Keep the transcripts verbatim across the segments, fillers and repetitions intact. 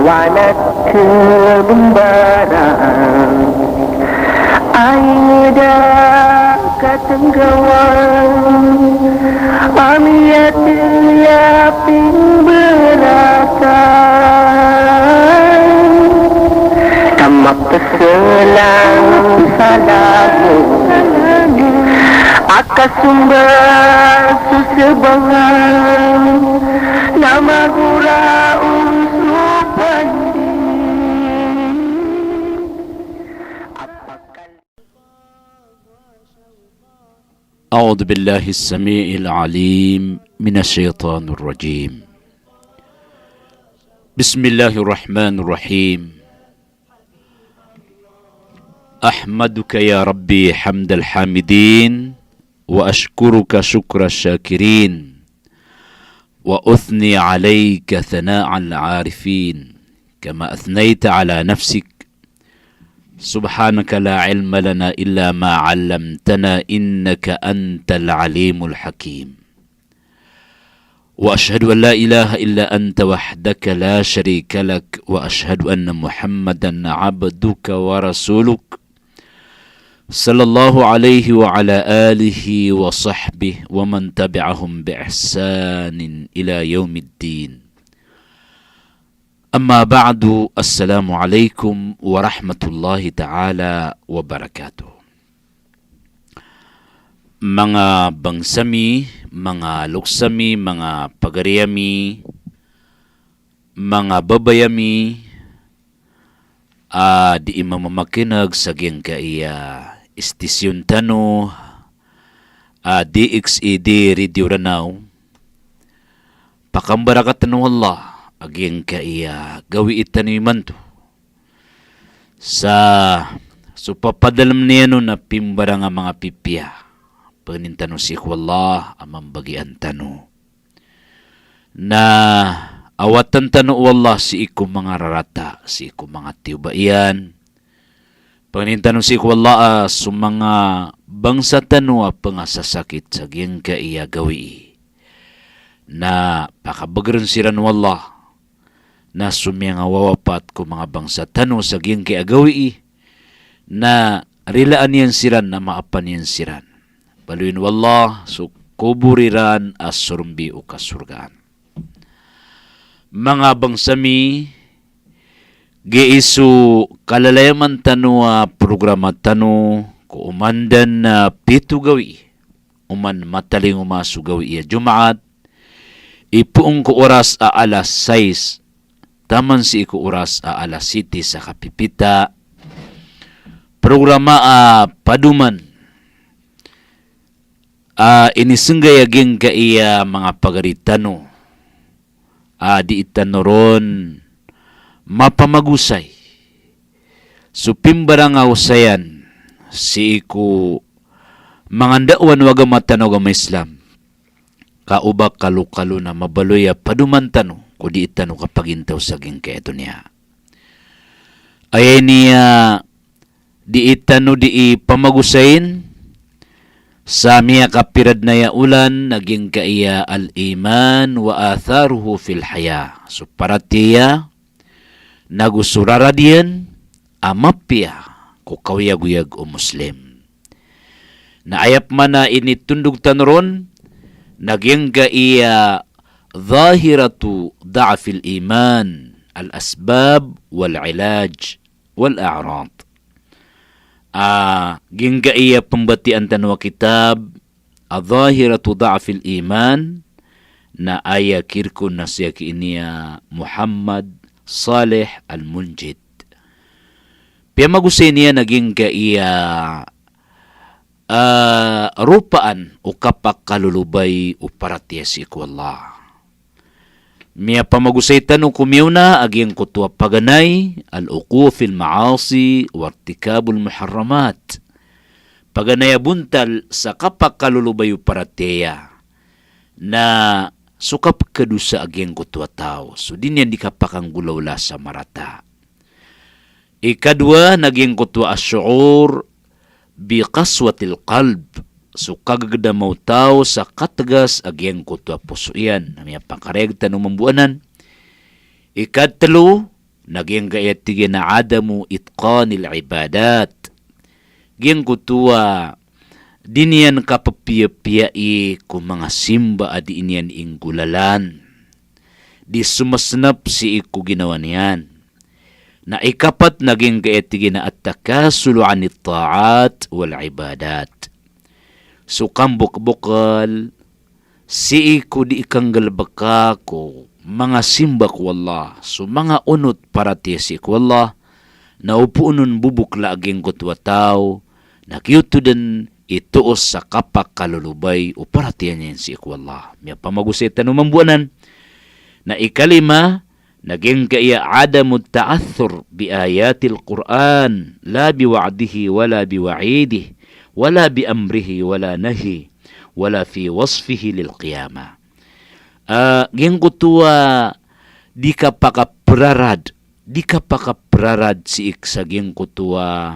Wanat kebembarang, ay da katenggawan, amiyat iya pimberatan. Tama peselang salamu, aka sumber sesebangan, nama gura usupan. أعوذ بالله السميع العليم من الشيطان الرجيم. بسم الله الرحمن الرحيم. أحمدك يا ربي حمد الحامدين، وأشكرك شكر الشاكرين، وأثني عليك ثناء العارفين، كما أثنيت على نفسك. سبحانك لا علم لنا إلا ما علمتنا إنك أنت العليم الحكيم. وأشهد أن لا إله إلا أنت وحدك لا شريك لك، وأشهد أن محمدا عبدك ورسولك، صلى الله عليه وعلى آله وصحبه ومن تبعهم بإحسان إلى يوم الدين. Amma ba'du, assalamu alaikum warahmatullahi ta'ala wabarakatuh. Manga bangsa mi, manga loks ami, manga pagari ami, manga babay ami, a dii mamamakineg sa giyangkaya istisyon tano a D X E D Radio Ranao, pakambarakatan o Allah a giyangkaya gawii tano imanto. Sa so papadalem niyan on a pimbarang a manga pipiya, pangnin tano sii ko Allah a mambagian tano. Na awatan tano o Allah sii ko manga rarata, sii ko manga tiyoba iyan. Pangnin tano sii ko Allah a so manga bangsa tano a pengasasakit sa giyangkaya gawii, na pakabegeren siran o Allah. Na so miyangawawapat ko manga bangsa tano sa giyangkaya gawii, na rilaan iyan siran, na maapan iyan siran. Baloyin o Allah so kobor iran a sorombi o kasorgaan. Manga bangsa mi, gii so kalalayaman tano a programa tano ko oman den a pito gawii, oman matalingoma so gawii a Jumaat, ipoon ko oras a alas sais taman sii ko oras a alas siyete sa kapipita. Programa a Padoman a inisenggay a giyangkaya manga pagari tano a dii tano ron mapamagosay so pimbarang a osayan sii ko manga ndaowan o agama tano a agama Islam. Ka o ba kalokalo na mabaloy a padoman tano ko dii tano kapagintaw sa giyangkaya doniya. Aya ini a dii tano dii pamagosayin sa miyakapirad na aya olan a giyangkaya al-iman wa atharuhu fil hayah. So paratiyaya nago so rarad iyan a mapiya ko kaoyagoyag o Muslim. Na aya pman a initondog tano ron na giyangkaya dhahiratu dha'fil iman, al-asbab wal ilaj wal a'rad. A giyangkaya pembatiyaan tano a kitab a Dhahiratu Dha'fil Iman, na aya kirkon na siya ki iniya Muhammad Saleh Al-Munjid. Piyamagosay niyan a giyangkaya a ropaan o kapakalolobay o paratiyaya sii ko Allah. Miyapamagosay tano ko miyaona a giyangkoto a paganay, al-wuqu' fil ma'asi wa irtikabul muharramat. Paganay a bontal sa kapakalolobay o paratiyaya na so kapekadosa a giyangkoto a taw. So di niyan di kapakanggolawla sa marata. Ikadowa na giyangkoto a ash-shu'ur bi qaswatil qalb, so kagegedama o taw sa kategas a giyangkoto a poso iyan, na miyapakarayag tano mambo anan. Ikatelo Na giyangkaya tig iyan a adamu itqanil ibadat. Giyangkoto a di niyan kapepiyapiyai ko manga simba a di niyan inggolalan. Di somasnap sii ko ginawa niyan. Na ikapat na giyangkaya tig iyan a at-takasulu anit ta'at wal ibadat. So kambokbokal sii ko di kanggalebeka ko manga simba ko Allah, so manga onot paratiyaya sii ko Allah, na o poon on bobokla a giyangkoto a taw, na giyoto den i toos sa kapakalolobay o paratiyaya niyan sii ko Allah. Miyapamagosay tano mambo anan. Na ikalima, na giyangkaya adamut ta'athur bi ayatil Qur'an, la bi wa'dihi, wala bi wa'idihi, wala bi amrihi, wala nahyihi, wala fi wasfihi lil qiyamah. Ah, giyangkoto a di kapakaprarad, di kapakaprarad sii sa giyangkoto a,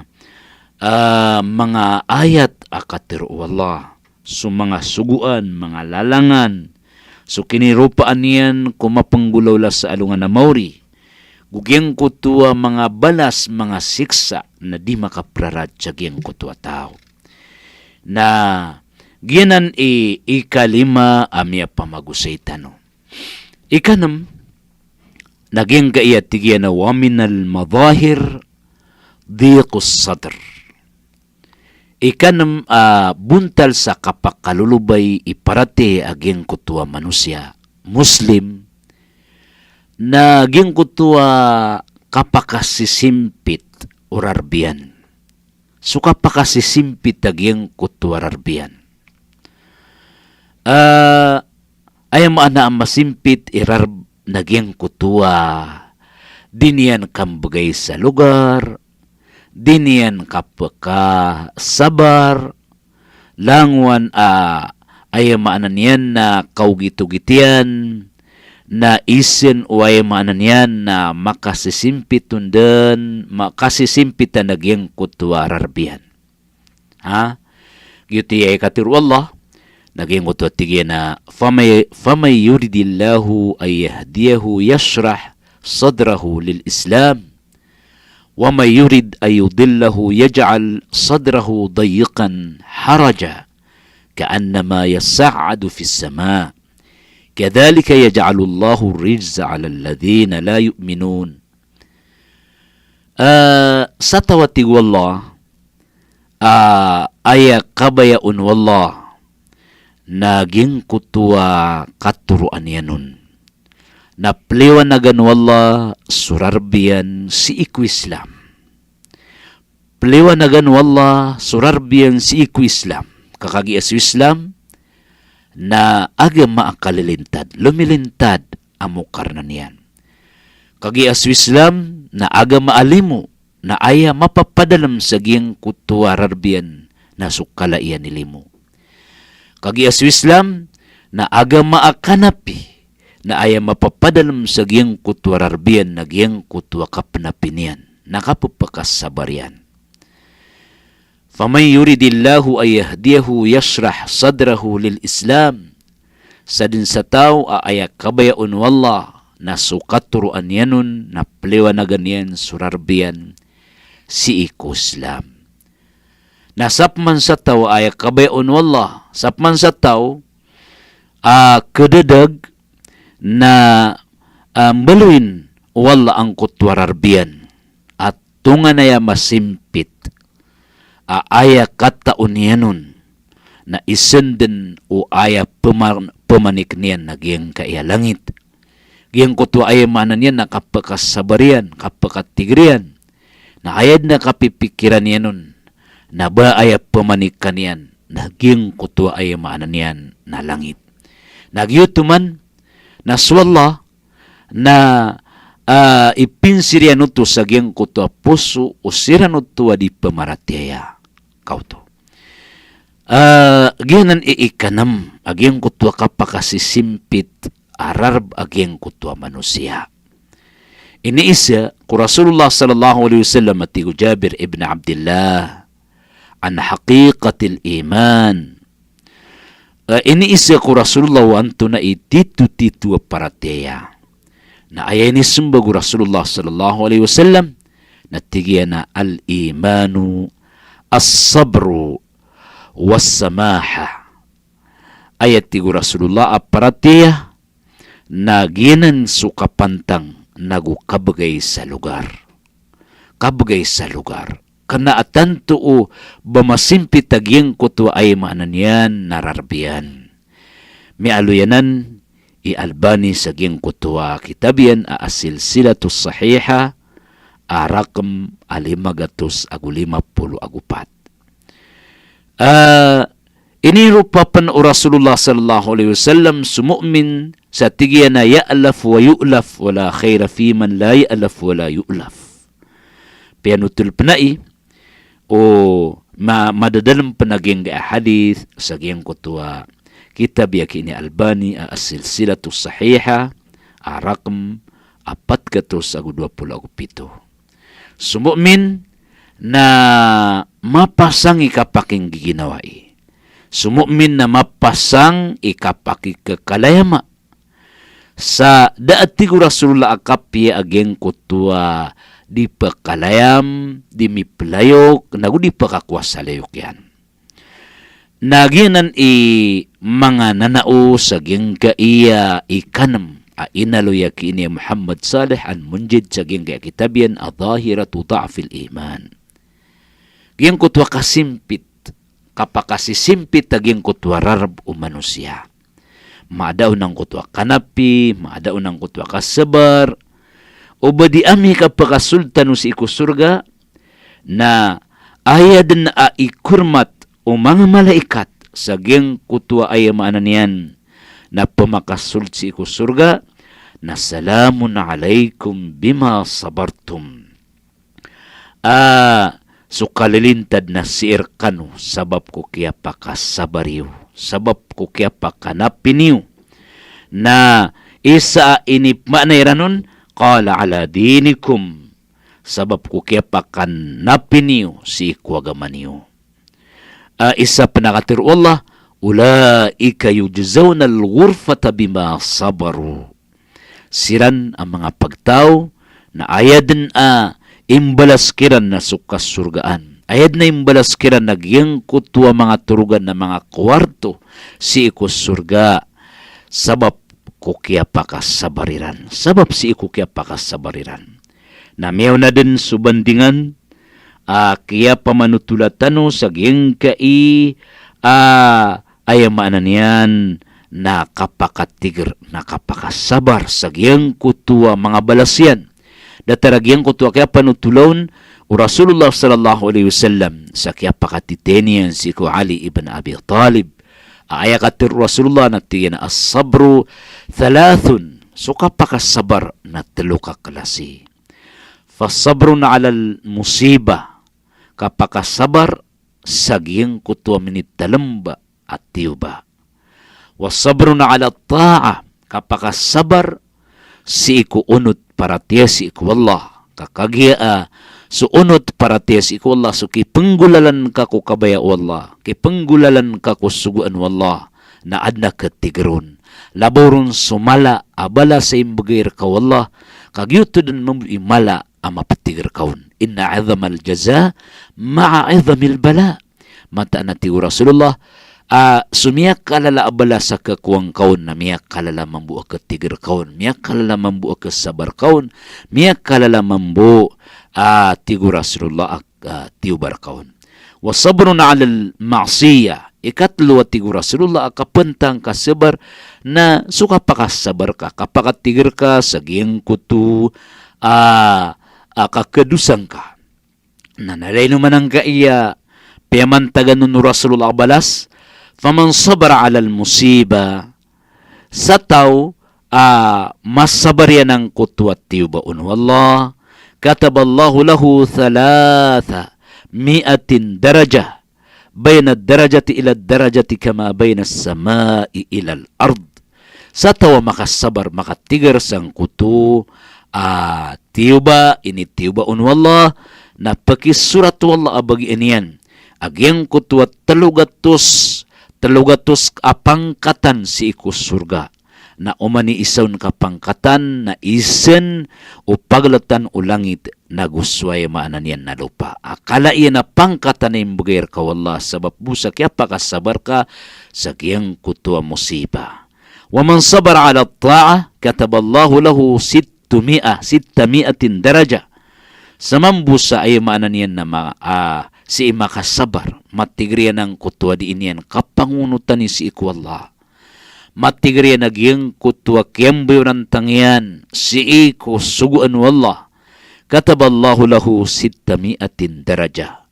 ah, manga ayat a katero o Allah. So manga sogoan, manga lalangan, so kiniropaan iyan ko mapenggolawla sa alongan a maori, go giyangkoto a manga balas, manga siksa, na di makaprarad sa giyangkoto a taw. Na giyanan i ikalima a miyapamagosay tano. Ikanem, na giyangkaya tig iyan a wa minal madhahir diqus sadr. Ikanem a bontal sa kapakalolobay i paratiyaya a giyangkoto a manosiya Muslim, na giyangkoto a kapakasisimpit o rarb iyan. So kapakasisimpit a giyangkoto a rarb iyan. Ah, aya maana a masimpit i rarb na giyangkoto a di niyan kambegay sa logar, di niyan kapekasabar, langowan a aya maana niyan na kaogitogit iyan, na isen o aya maana niyan na makasisimpit on den, makasisimpit a giyangkoto a rarb iyan. Ha? Giyoto i aya katero o Allah, na giyangkoto a tig iyan a, "Famay-, faman yuridillahu an yahdiyahu yashrah sadrahu lil Islam, wa man yurid an yudillahu yaj'al sadrahu dayyiqan harajan, ka'annama yas'adu fis sama', kadhalika yaj'alullahu rijza 'alal ladhina la yu'minun." Eh, sa taw a tig o Allah, a, aya kabaya on o Allah na giyangkoto a katoroan iyan on, na peliwanagan o Allah so rarb iyan sii ko Islam. Peliwanagan o Allah so rarb iyan sii ko Islam. Ka kagiya so Islam na agama a kalilintad, lomilintad a mokarna niyan. Kagiya so Islam na agama a limo, na aya mapapadalem sa giyangkoto a rarb iyan na so kala iyan i limo. Kagiya so Islam na agama a kanapi, na aya mapapadalem sa giyangkoto a rarb iyan na giyangkoto a kapenapi niyan, na kapepekasabar iyan. Faman yuridillahu an yahdiyahu yashrah sadrahu lil Islam. Sadn sa taw a aya kabaya on o Allah na so katoroan iyan on na peliwanagan iyan so rarb iyan sii ko Islam. Na sapman sa taw a aya kabaya on o Allah, sapman sa taw a kedadag na, ah, mbaloyin o Allah angkoto a rarb iyan a tonganay a masimpit a aya kataon iyan on na isen den o aya pema-, pemanik niyan na giyangkaya langit. Giyangkoto a aya maana niyan na kapekasabar iyan, kapekatigr iyan. Na aya den a kapipikiran iyan on na ba aya pemanikan iyan na giyangkoto a aya maana niyan na langit. Na giyoto man na so Allah na, ah, ipinsir iyan oto sa giyangkoto a poso o siran oto a di pemaratiyaya. Kaoto. Ah, giyanan i ikanem a giyangkoto a kapakasisimpit a rarb a giyangkoto a manosiya. Iniisa ko Rasulullah sallallahu alaihi wasallam a tig o Jabir ibn Abdillah, an haqiqatil iman. Eh, iniisa ko Rasulullah o antonaa i titotito a paratiyaya. Na aya inisembag o Rasulullah sallallahu alaihi wasallam na tig iyan a al-imanu as-sabru was-samaha. Aya tig o Rasulullah a paratiyaya na giyanan so kapantang nago kabgay sa logar. Kabgay sa logar. Kna a tanto o ba masimpit a giyangkoto a aya maana niyan na rarb iyan. Miyaaloy anan i Albani sa giyangkoto a kitab iyan a As-Silsilatus Sahiha, a rakm a lima gatos ago lima polo ago pat. Ah, iniropa pn o Rasulullah sallallahu alaihi wasallam so mu'min sa tig iyan a ya'laf wa yu'laf wa la khaira fi man la ya'laf wa la yu'laf. Piyanothol pn ai o ma-, madadalm pn a giyangkai a hadith sa giyangkoto a kitab iyan ki ini Albani a As-Silsilatus Sahiha, a rakm a pat gatos ago dowa polo ago pito. So mu'min na mapasang i kapakinggiginawai. So mu'min na mapasang i kapakikakalayama. Sa da a tig o Rasulullah a kapiya a giyangkoto a di pkalayam, di miplayok, nago di pkakowa sa layok iyan. Na giyanan i manga nanao sa giyangkai a ikanm a inaloy a ki ini Muhammad Salih Al-Munjid sa giyangkai a kitab iyan a Dhahiratu Dha'fil Iman. Giyangkoto a kasimpit, kapakasisimpit a giyangkoto a rarb o manosiya. Maada on angkoto a kanapi, maada on angkoto a kasabar. O ba di ami kapakasold tano sii ko sorga, na aya dn a ikormat o manga malaikat sa giyangkoto a aya maana niyan na pmakasold sii ko sorga, na salamun alaikum bima sabartum. A, so kalilintad na sii rkano sabap ko kiyapakasabar iyo, sabap ko kiyapakanapi niyo. Na isa a inipmaana iran on, qala ala dinikum, sabap ko kiyapakanapi niyo sii ko agama niyo. A, isa pn a katharo o Allah, ulaika yujzawnal ghurfata bima sabaru. Siran a manga pagtaw na aya dn a imbalas kiran na so kasorgaan. Aya dn a imbalas kiran na giyangkoto a manga torogan na manga kowarto sii ko sorga. Sabap ko kiyapakasabar iran. Sabap sii ko kiyapakasabar iran. Na miyaona dn so bandingan a kiyapamanotola tano sa giyangkai a aya maana niyan na kapakatigr, na kapakasabar sa giyangkoto a manga balas iyan. Datar a giyangkoto a kiyapanothola on o Rasulullah sallallahu alaihi wasallam sa kiyapakatiteni iyan sii ko Ali ibn Abi Talib. A aya katharo o Rasulullah na tig iyan a as-sabru thalathun, so kapakasabar na tlo ka klasi. Fasabrun alal musibah, kapakasabar sa giyangkoto a minitalmba a tiyoba. Wa sabrun ala ta'ah, kapakasabar sii ko onot paratiyaya sii ko Allah. Ka kagiya a so onot paratiyaya sii ko Allah so kipnggolalan ka ko kabaya o Allah, kipnggolalan ka ko sogoan o Allah, na adn a katigr on. Labaw ron so mala a balas a imbgay rka o Allah, ka giyoto dn mambo i mala a maptigr ka on. Inna a'zamal jaza ma'a a'zamil bala. Mataan a tig o Rasulullah a so miyakalala a balas a kakowaan ka on na miyakalala mambo a katigr ka on, miyakalala mambo a kasabar ka on, miyakalala mambo a tig o Rasulullah a, a tiyoba rka on. Wa sabrun alal ma'siyah. Ikatlo a tig o Rasulullah a kapantang ka sabar na so kapakasabar ka, kapakatigr ka sa giyangkoto a, a kakhadosa ngka. Na na lagid o man angkaya piyamantagan on o Rasulullah a balas, faman sabara alal musibah, sa taw a masabar iyan angkoto a tiyoba on o Allah, kataballahu lahu thalatha mi'atin darajah, bainad darajati ilad darajati kama bainas samai ilal ard. Sa taw a makasabar, makatigr sangkoto a tiyoba, initiyoba on o Allah, na pakisorat o Allah a bagian iyan a giyangkoto a tlo gatos, tlo gatos a pangkatan sii ko sorga. na oman i isa on kapangkatan na isen o pagltan o langit nago so aya maana niyan na lopa. A kala iyan a pangkatan a imbgay rka o Allah sabap bo sa kiyapakasabar ka sa giyangkoto a mosiba. Wa man sabara ala ta'ah kataballahu lahu sittumi'a, sittami'atin darajah. Sa mambo sa aya maana niyan na ma-, a, sii makasabar, matigr iyan angkoto a dii niyan kapangonotani sii ko Allah. Matigr iyan a giyangkoto a kiyambayonan tang iyan sii ko sogoan o Allah. Kataballahu lahu sittami'atin darajah.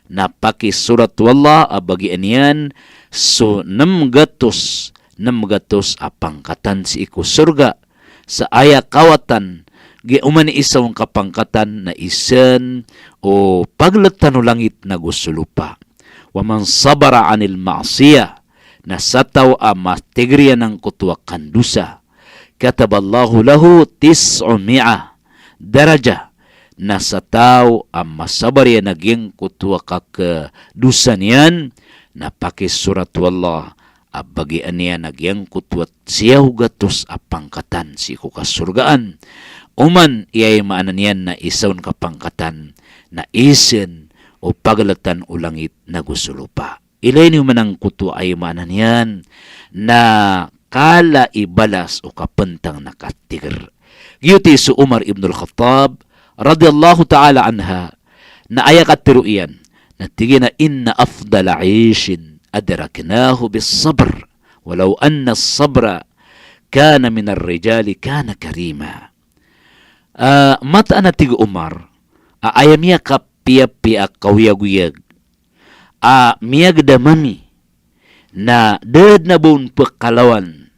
Na pakisorat o Allah a bagian iyan so nem gatos, nem gatos a pangkatan sii ko sorga. Sa aya kawatan, giya oman i isa on kapangkatan na isen o pagltan o langit nago so lopa. Wa man sabara anil ma'siyah, na sa taw a matigr iyan angkoto a kandosa. Kataballahu lahu tis'umi'ah darajah, na sa taw a masabar iyan a giyangkoto a kakdosa niyan, na pakisorat o Allah a bagian iyan a giyangkoto a siyaw gatos a pangkatan sii ko kasorgaan. Oman i aya maana niyan na isa on kapangkatan na isen o pagltan o langit nago so lopa. Ilay niyo man angkoto a aya maana niyan na kala i balas o kapntang na katigr. Giyoto i so Umar ibn al-Khattab radiyallahu ta'ala anha na aya katharo iyan na tig iyan a, "Inna afdala 'ishin adraknahu bis-sabr, walaw anna as-sabra kana minar rijali kana karima." Ah, mataan a tig o Umar a aya miyakapiyapiya a kaoyagoyag a miyagdam ami na da dn a ba on pkalawan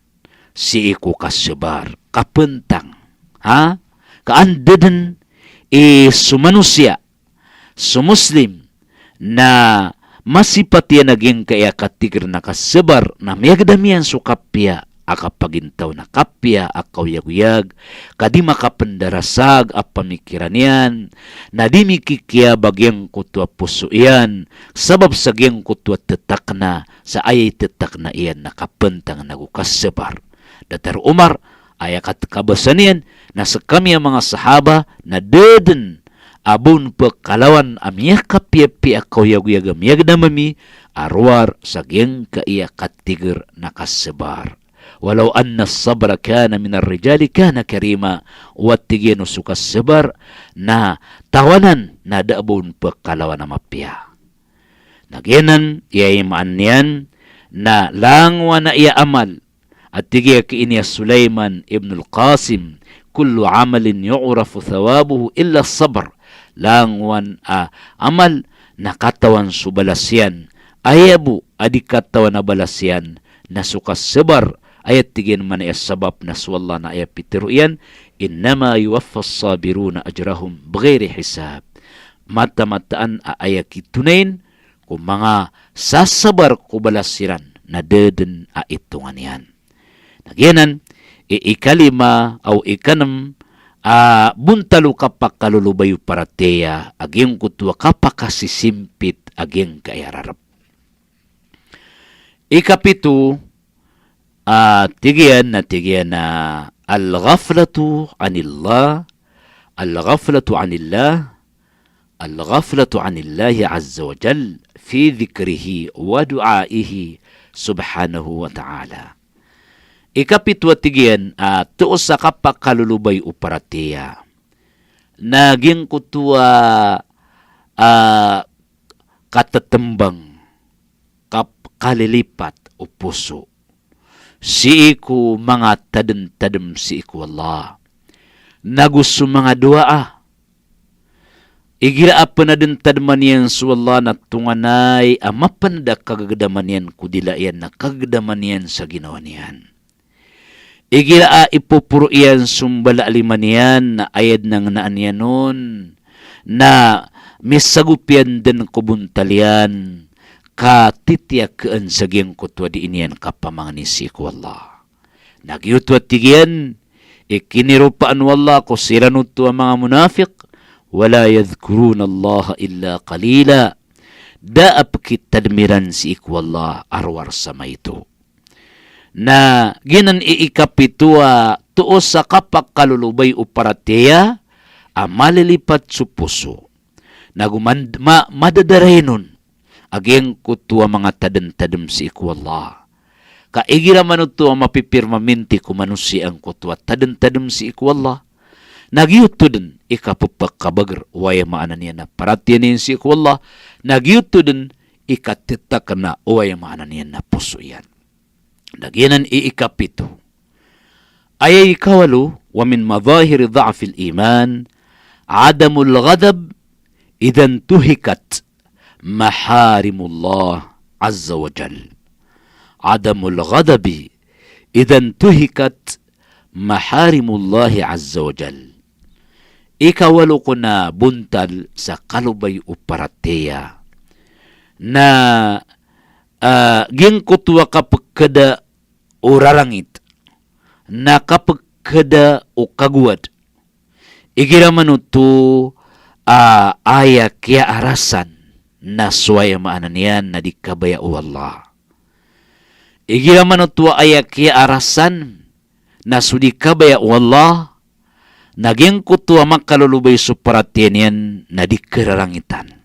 sii ko kasabar, kapntang. Ha? Ka anda dn i so manosiya, so Muslim, na masipat iyan a giyangkaya katigr na kasabar, na miyagdam iyan so kapiya a kapagintaw na kapiya a kaoyagoyag, ka di makapndarasag a pamikiran iyan, na di mikikiya ba giyangkoto a poso iyan, sabap sa giyangkoto a ttakna, sa aya i ttakna iyan na kapntang nago kasabar. Datar o Umar, aya katkabasa niyan, na skami a manga sahaba, na da dn a ba on pkalawan a miyakapiyapiya a kaoyagoyag a miyagdam ami, a rowar sa giyangkaya katigr na kasabar. Walaw anna as-sabra kana minar rijali kana karima, o a tig iyan o so kasabar na tawanan na da a ba on pkalawan a mapiya. Na giyanan i aya maana niyan na langowan a aya amal a tig iyan ki ini a Sulaiman ibn al-Qasim, "Kullu amalin yu'rafu thawabuhu illa as-sabr." Langowan a amal na katawan so balas iyan, aya bo a di katawan a balas iyan na so kasabar, aya tig iyan man aya sabap na so Allah na aya pitharo iyan, "Innama yuwaffas sabiruna ajrahum bighairi hisab." Matamataan a aya kitonayn ko manga sasabar ko balas iran na da dn a itongan iyan. Na giyanan i ikalima aw ikanm a bontal o kapakalolobay o paratiyaya a giyangkoto a kapakasisimpit a giyangkaya rarb. Ikapito a tig iyan na tig iyan a al-ghaflatu anillah, al-ghaflatu anillah, al-ghaflatu anillahi azza wa jal fi dhikrihi wa du'aihi subhanahu wa ta'ala. Ikapito a tig iyan a toos a kapakalolobay o paratiyaya na giyangkoto a, a, katatmbang, kap-, kalilipat o poso sii ko manga tadmtadm sii ko Allah, nago so manga dowaa. Igira a pnadmtadman iyan so Allah na tonganay a mapnd a kagagdaman iyan ko dila iyan na kagagdaman iyan sa ginawa niyan. Igira a ipoporo iyan so mbala a lima niyan na aya dn a ngnaan iyan on na misagop iyan dn ko bontal iyan ka titiyakn sa giyangkoto a dii niyan kapamangni sii ko Allah. Na giyoto a tig iyan i kiniropaan o Allah ko siran oto a manga munafiq, "Wala yadhkurunallaha illa qalila." Da a pkitadm iran sii ko Allah a rowar sa maito. Na giyanan i ikapito a toos sa kapakalolobay o paratiyaya a malilipat so poso. Nago man-, ma-, madadaraynon a giyangkoto a manga tadmtadm sii ko Allah. Ka igira man oto a mapipirmaminti ko manosiya angkoto a tadmtadm sii ko Allah, na giyoto dn i kapphakabagr o aya maana niyan na paratiyaya niyan sii ko Allah, na giyoto dn i katetakna o aya maana niyan na poso iyan. Na giyanan i ikapito. Aya ikawalo, wa min madhahiri dha'fil iman, adamul ghadab idha intuhikat maharimullah azza wa jal. Adamul ghadabi idha intuhikat maharimullahi azza wa jal. Ikawalo ko na bontal sa kalobay o paratiyaya na, ah, giyangkoto a kapkhada o rarangit, na kapkhada o kagowad. Igira man oto a aya kiyaarasan na so aya maana niyan na di kabaya o Allah. Igira man oto a aya kiyaarasan na so di kabaya o Allah, na giyangkoto a makalolobay so paratiyaya niyan na di kararangitan.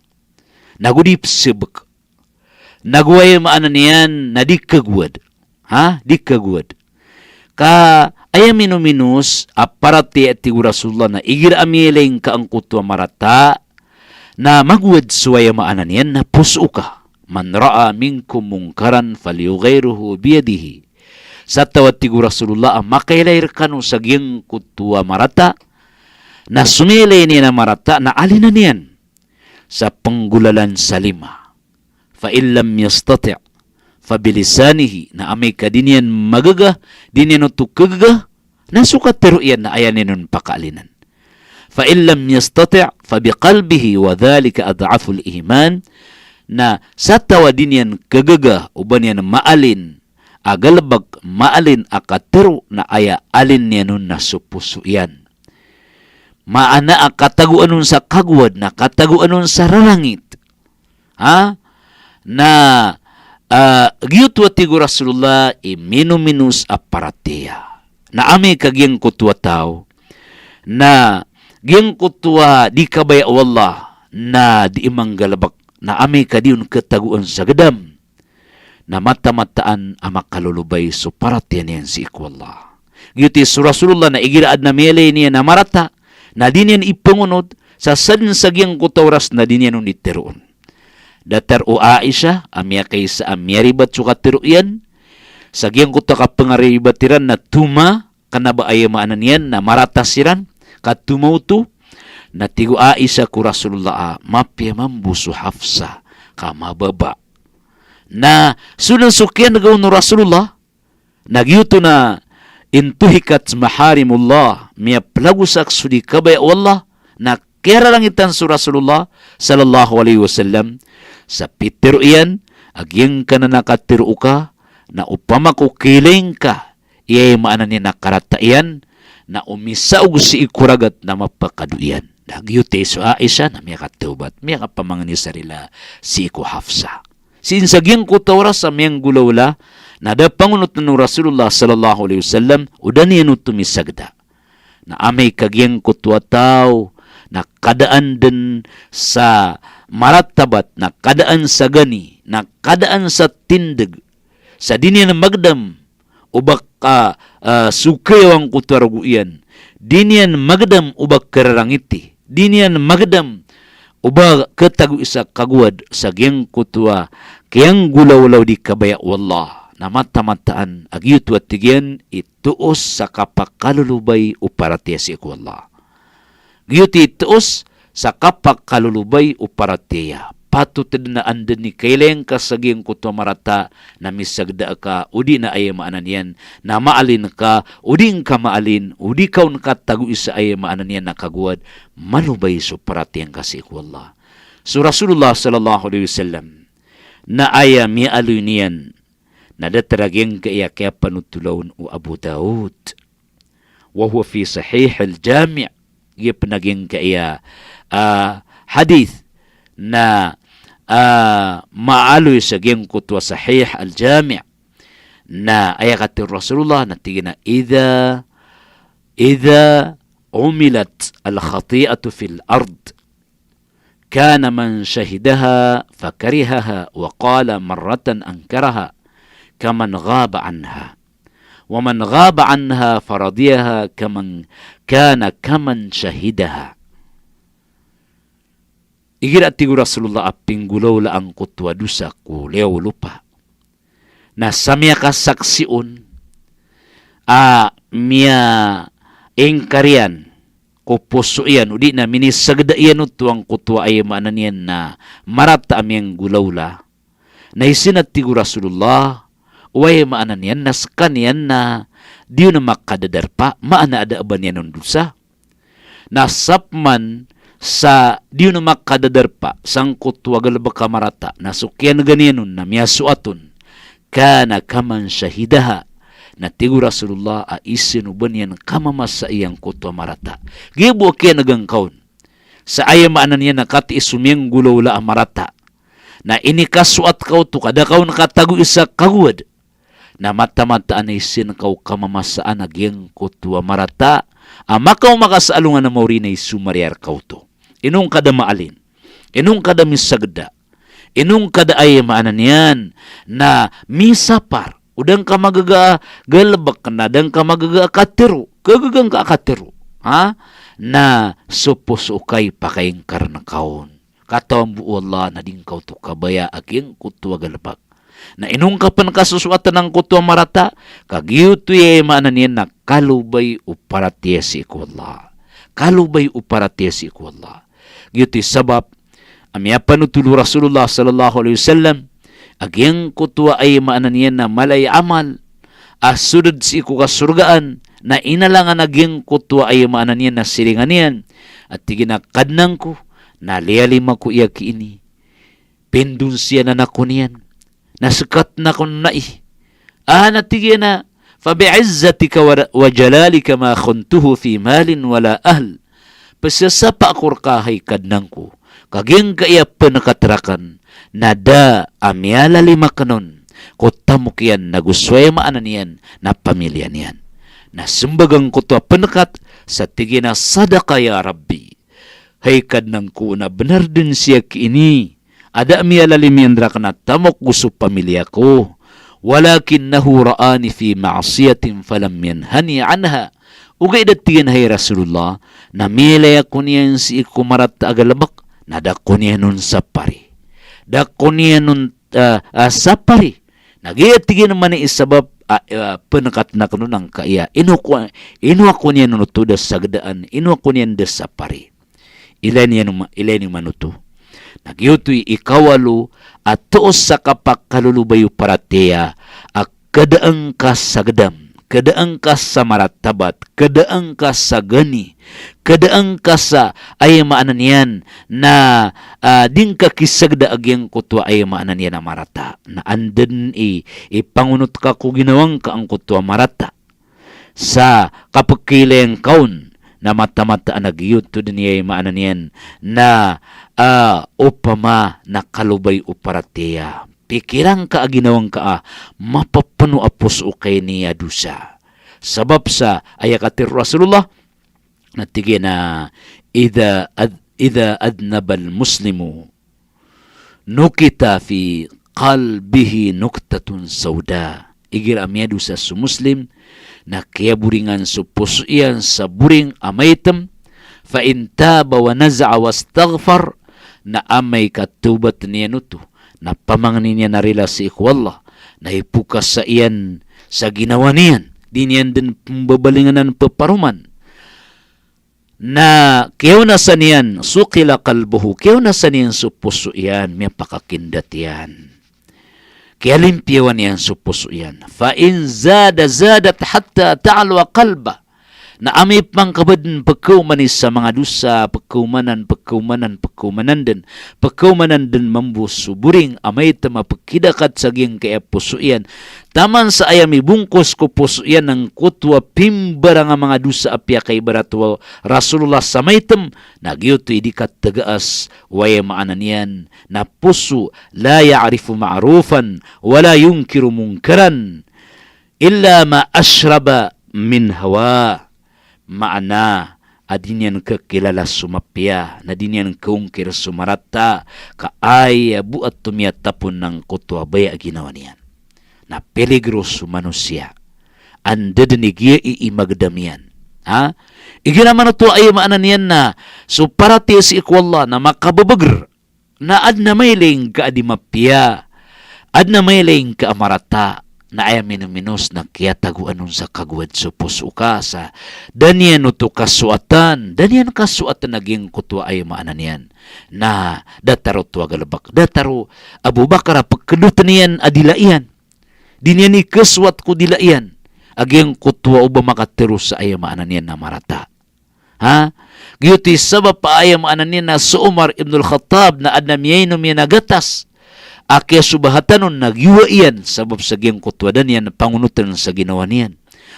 Nago di psebek. Nago aya maana niyan na di kagowad. Ha? Di kagowad. Ka aya minominos a paratiyaya, tig o Rasulullah, na igira a miyailay ngka angkoto a marata, na magowad so aya maana niyan na poso ka. Man ra'a minkum munkaran falyughayyirhu biyadihi. Sa taw a, tig o Rasulullah, a makailay rkano sa giyangkoto a marata, na so miyailay niyan a marata na alina niyan sa pnggolalan sa lima. Fa in lam yastati' fa bilisanihi, na amay ka di niyan magaga, di niyan oto kagaga, na so katero iyan na aya niyan on pakaalinan. Fa in lam yastati' fa biqalbihi wa dhalika ad'aful iman, na sa taw a di niyan kagaga o ba niyan maalin a galbk, maalin a katero, na aya alin iyan on na so poso iyan. Maana a katagoan on sa kagowad na katagoan on sa rarangit. Ha? Na, ah, giyoto a, tig o Rasulullah, i minominos a paratiyaya. Na amay ka giyangkoto a taw na giyangkoto a di kabaya o Allah na di manggalbk, na amay ka di on katagoan sa gdam, na mataan-mataan a makalolobay so paratiyaya niyan sii ko Allah. Giyoto i so Rasulullah na igira adn a miyailay niyan a marata na di niyan ipangonot, sa sadn sa giyangkoto a oras na di niyan on iteroon. Datar o Aisha a miyakaisa a miyaribat so katero iyan sa giyangkoto a kapangaribat iran na toma, kna ba aya maana niyan na marata siran, ka toma oto, na tig o Aisha ko Rasulullah a mapiya mambo so Hafsa ka mababa. Na so dn so kiyan'ga on o Rasulullah, na giyoto na intuhikat maharimullah, miyaplagosak so di kabaya o Allah, na kiyararangitan so Rasulullah sallallahu alaihi wasallam sa pitero iyan a giyangkanan a katero oka, na opama ko kiyailay ngka i aya maana niyan na karata iyan, na o misaog sii ko ragat na mapakado iyan. Na giyoto i so Aisha na miyakatawbat, miyakapamangni sa rila sii ko Hafsa. Sii sa giyangkoto a oras a miyanggolawla, na da pangonotn o Rasulullah sallallahu alaihi wasallam, o da niyan oto misagda. Na amay ka giyangkoto a taw na kadaan dn sa maratabat, na kadaan sa gani, na kadaan sa tindg, sa di niyan magdam o ba ka, ah, so kayaw angkoto a rogo iyan. Di niyan magdam o ba kararangiti. Di niyan magdam o ba katagoi sa kagowad sa giyangkoto a kiyanggolawla o di kabaya o Allah. Na mataan-mataan a giyoto a tig iyan i toos sa kapakalolobay o paratiyaya sii ko Allah. Giyoto i toos sa kapakalolobay o paratiyaya. Patot dn a anda dn i kailay ngka sa giyangkoto a marata na misagda ka, o di na aya maana niyan na maalin ka, o di ngka maalin, o di ka on katagoi sa aya maana niyan na kagowad, malobay so paratiyaya ngka sii ko Allah. So Rasulullah sallallahu alaihi wasallam na aya miyaaloy niyan na datar a giyangkaya kiyapanothol on o Abu Dawud. Wa huwa fi Sahih al-Jami'. Giya pn a giyangkaya, ah, hadith na, ah, maaloy sa giyangkoto a Sahih al-Jami'. Na aya katharo o Rasulullah na tig iyan a, "Idha, idha umilat al-khati'atu fil ard, kana man shahidaha fakarihaha wa qala marratan ankaraha, kaman ghaba anha. Wa man ghaba anha faradiyaha, kaman, kana kaman shahidaha." Igira, tig o Rasulullah, a pinggolawla angkoto a dosa ko liyawaw o lopa, na sa miyakasaksi on a miyaingkar iyan ko poso iyan, odi na minisagda iyan oto angkoto a, aya maana niyan na marata a miyanggolawla, na isin a, tig o Rasulullah, o aya maana niyan na skaniyan na di on makadadarpa, maana a da a ba niyan on dosa. Na sapman sa di on makadadarpa sangkoto a galbk a marata, na so kiyan'gan iyan on na miyasoat on, kana kaman shahidaha. Na tig o Rasulullah a isin o ba niyan kamamasa iyan angkoto a marata. Giya bo a kiyan'gan ka on sa, aya maana niyan na katii so miyanggolawla a marata, na inikasoat ka oto ka da ka on katagoi sa kagowad, na mataan-mataan a isin ka o kamamasaan a giyangkoto a marata a makaoma ka sa alongan a maori na isomariyar ka oto. Ino ngka da maalin, ino ngka da misagda, ino ngka da, aya maana niyan na misapar, o da ngka magaga a galbk na da ngka magaga a katharo, kagaga ngka a katharo, ha? Na so poso ka i pakaingkarn ka on. Katawan bo o Allah na di ngka oto kabaya a giyangkoto a galbk. Na ino ngka pn kasosoatn angkoto a marata, ka giyoto i, aya maana niyan na kalobay o paratiyaya sii ko Allah. Kalobay o paratiyaya sii ko Allah. Giyoto i sabap a miyapanotol o Rasulullah sallallahu alaihi wasallam a giyangkoto a, aya maana niyan na mala i amal a sodad sii ko kasorgaan, na inalangan a giyangkoto a, aya maana niyan na siringan iyan, a tig iyan a, Kadnan ko, na liyalima ko aya ki ini, pindonsiyanan ako niyan, na sktn ako nai. A, na tig iyan a, "Fabi'izzatika wa, wa jalalika ma khuntuhu fi malin wala ahl." Pzasapa ako rka, hay Kadnan ko, ka giyangkaya pnkat rakn na da a miyalalima akn on ko tamok iyan nago so, aya maana niyan na pamilya niyan. Na smbag angkoto a pnkat sa tig iyan a, "Sadaqa ya Rabbi." Hay Kadnan ko, na bnar dn si aya ki ini a da a miyalalim iyan rakn a tamok go so pamilya ko. Walakinnahu ra'ani fi ma'siyatin falam yanhani anha. Ogaid a tig iyan, hay Rasulullah, na miyailay ako niyan sii ko marata a galbk, na da ako niyan on sapari. Da ako niyan on, ah, ah, sapari. Na giya, tig iyan, mani i sabap a, ah, pnkat akn on angkaya ino ko, ino ako niyan oto da sagdaan, ino ako niyan da sapari. Ilay niyo ma-, ilay niyo man oto. Na giyoto i ikawalo a toos sa kapakalolobay o paratiyaya a kdaan ka sa gdam, kdaan ka sa maratabat, kdaan ka sa gani, kdaan ka sa, aya maana niyan na, ah, di ngka kisagda a giyangkoto a, aya maana niyan na marata. Na anda dn i, ipangonot ka ko ginawa ngka angkoto a marata sa kapkhailay ngka on, na mataan-mataan a giyoto dn i, aya maana niyan na, ah, opama na kalobay o paratiyaya. Pikiran ka a ginawa ngka a mapapno a poso ka ini a dosa. Sabap sa aya katharo o Rasulullah, na tig iyan a, "Idha ad-, idha adhnabal muslimu nukita fi qalbihi nuktatun sauda." Igira a miyadosa so Muslim, na kiyaboringan so poso iyan sa boring a maitm, fa in taba wa naza'a wastaghfar, na amay ka tawbatn iyan oto, na pamangnin iyan a rila sii ko Allah, na ipokasa iyan sa ginawa niyan, di niyan dn pmbabalingan anan pparoman. Na kiyaonasan iyan, suqila qalbuhu, kiyaonasan iyan so poso iyan, miyapakakindat iyan. Kiyalimpiyawan iyan so poso iyan. Fa in zada zadat hatta ta'luwa qalbah. Na amay pman ka ba dn pkhaomani sa manga dosa, pkhaomanan, pkhaomanan, pkhaomanan dn, pkhaomanan dn mambo so boring a maitm a pkhidakat sa giyangkaya poso iyan. Taman sa aya mibongkos ko poso iyan angkoto a pimbarang a manga dosa a piyakaibarat o Rasulullah sa maitm, na giyoto i di katagaas, o aya maana niyan na poso, la ya'rifu ma'rufan, wa la yunkiru munkaran. illa ma ashraba min hawa. Maana a di niyan kakilala so mapiya, na di niyan kaongkir so marata, ka aya bo a tomiyatapon angkoto a baya a ginawa niyan. Na peligro so manosiya. Anda dn i giya i, i magdam iyan. Ha? Igira man oto, aya maana niyan na so paratiyaya sii ko Allah na makababagr. Na adn a mailay ngka a di mapiya, adn a mailay ngka a marata, na aya minominos na kiyatagoan on sa kagowad so poso ka sa da niyan oto kasoatan, da niyan kasoatan a giyangkoto a aya maana niyan na datar oto a galbk, datar o Abu Bakar a pkdotn iyan a dila iyan. Di niyan ikasoat ko dila iyan a giyangkoto a oba makatharo sa aya maana niyan na marata. Ha? Giyoto i sabap a aya maana niyan na so Umar ibn al-Khattab na adn a miyainom iyan a gatas a kiyasobahatan on na giyowa iyan sabap sa giyangkoto a da niyan pangonotn sa ginawa niyan.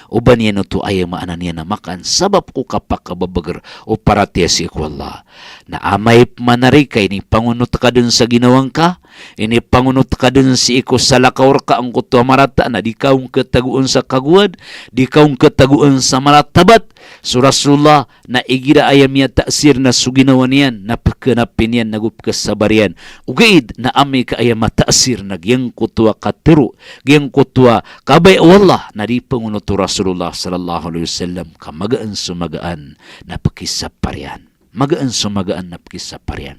Oba niyan oto aya maana niyan na makaan sabap ko kapakababagr o paratiyaya sii ko Allah. Na amay pman a rka inipangonot ka dn sa ginawa ngka, inipangonot ka dn sii ko salakaw rka angkoto a marata, na di ka on khatagoon sa kagowad, di ka on khatagoon sa maratabat so Rasulullah, na igira aya miyataasir na so ginawa niyan na pkhanapin iyan nago pkhasabar iyan. Ogaid na amay ka aya mataasir na giyangkoto a katharo, giyangkoto a kabaya o Allah na di pangonot o Rasulullah sallallahu alaihi wasallam ka magaan so magaan na pkhisapar iyan. Magaan so magaan na pkhisapar iyan.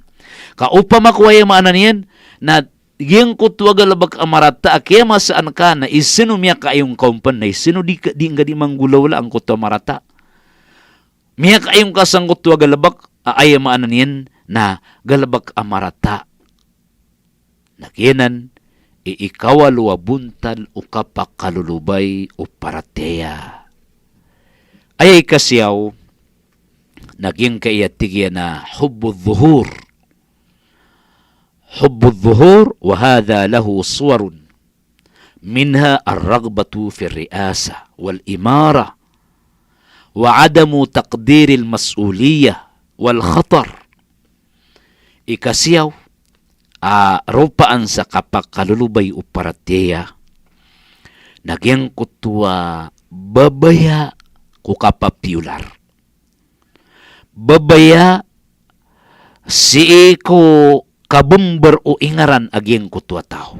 Ka opama ko aya maana niyan na giyangkoto a galbk a marata a kiyamasaan ka na isn o miyakaayong ka on pn, na isn o di ka, di ngka di manggolawla angkoto a marata. Miyakaayong ka sangkoto a galbk a aya maana niyan na galbk a marata. Na giyanan i ikawalo a bontal o kapakalolobay o paratiyaya. Aya ikasiyaw, na giyangkaya tig iyan a hubbudh dhuhur. Hubbudh dhuhur, wa hadha lahu suwarun. Minha ar-raghbatu fi ar-ri'asa wal imara, wa adamu taqdiril mas'uliyah wal khatar. Ikasiyaw a ropaan sa kapakalolobay o paratiyaya na giyangkoto a babaya ko kapapiyolar. Babaya sii ko kabmbar o ingaran a giyangkoto a taw.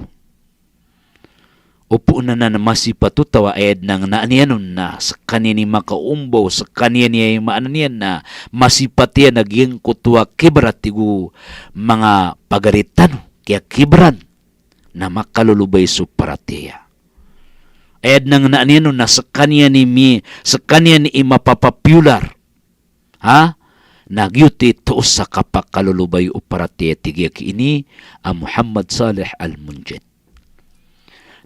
Opama na masipat o taw a aya dn a ngnaan iyan on na skaniyan i makaombaw, skaniyan i aya maana niyan na masipat iyan a giyangkoto a kibr a tig o manga pagari tano, kiyakibran, na makalolobay so paratiyaya. Aya dn a ngnaan iyan on na skaniyan i mi, skaniyan i mapapapiyolar. Ha? Na giyoto i toos sa kapakalolobay o paratiyaya, tig iyan ki ini a Muhammad Saleh Al-Munjid.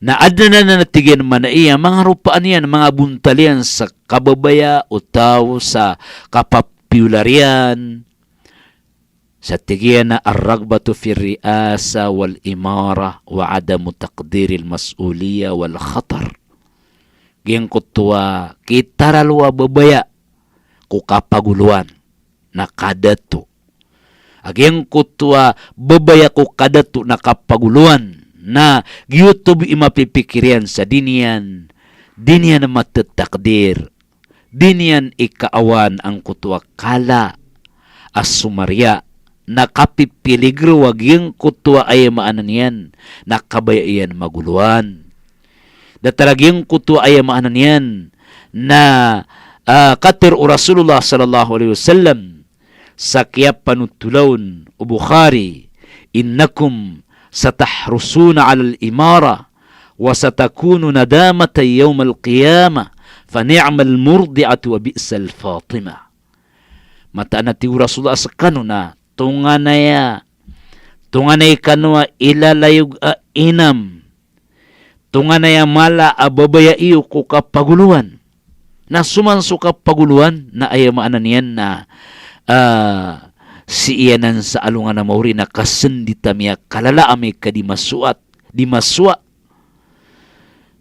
Na adn anan a tig iyan, maana iyan, manga ropaan iyan, manga bontal iyan sa kababaya o taw sa kapapiyolar iyan. Sa tig iyan a ar-raghbatu fi ar-ri'asa wal imara wa adamu taqdiril mas'uliyah wal khatar. Giyangkoto a kitaralo a babaya ko kapagoloan na kadato. A giyangkoto a babaya ko kadato na kapagoloan na giyoto bo i mapipikir iyan sa di niyan, di niyan matatakdir, di niyan ikaawan angkoto a kala a somariya na kapipiligro a giyangkoto a aya maana niyan na kabaya iyan magoloan. Datar a giyangkoto a aya maana niyan na, ah, katharo o Rasulullah sallallahu alaihi wasallam sa kiyapanothol on o Bukhari, "Innakum satahrusuna alal imara wa satakunu nadamatan yawmal qiyamah, fa ni'mal murdi'atu wa bi'sal fatimah." Mataan a tig o Rasulullah skano na tonganay a, tonganay kano a ilalayog a inam, tonganay a mala a babaya iyo ko kapagoloan. Na so man so kapagoloan na aya maana niyan na, ah, sii anan sa alongan a maori na kasndit a miyakalala a miyakadimasoat, dimasoa.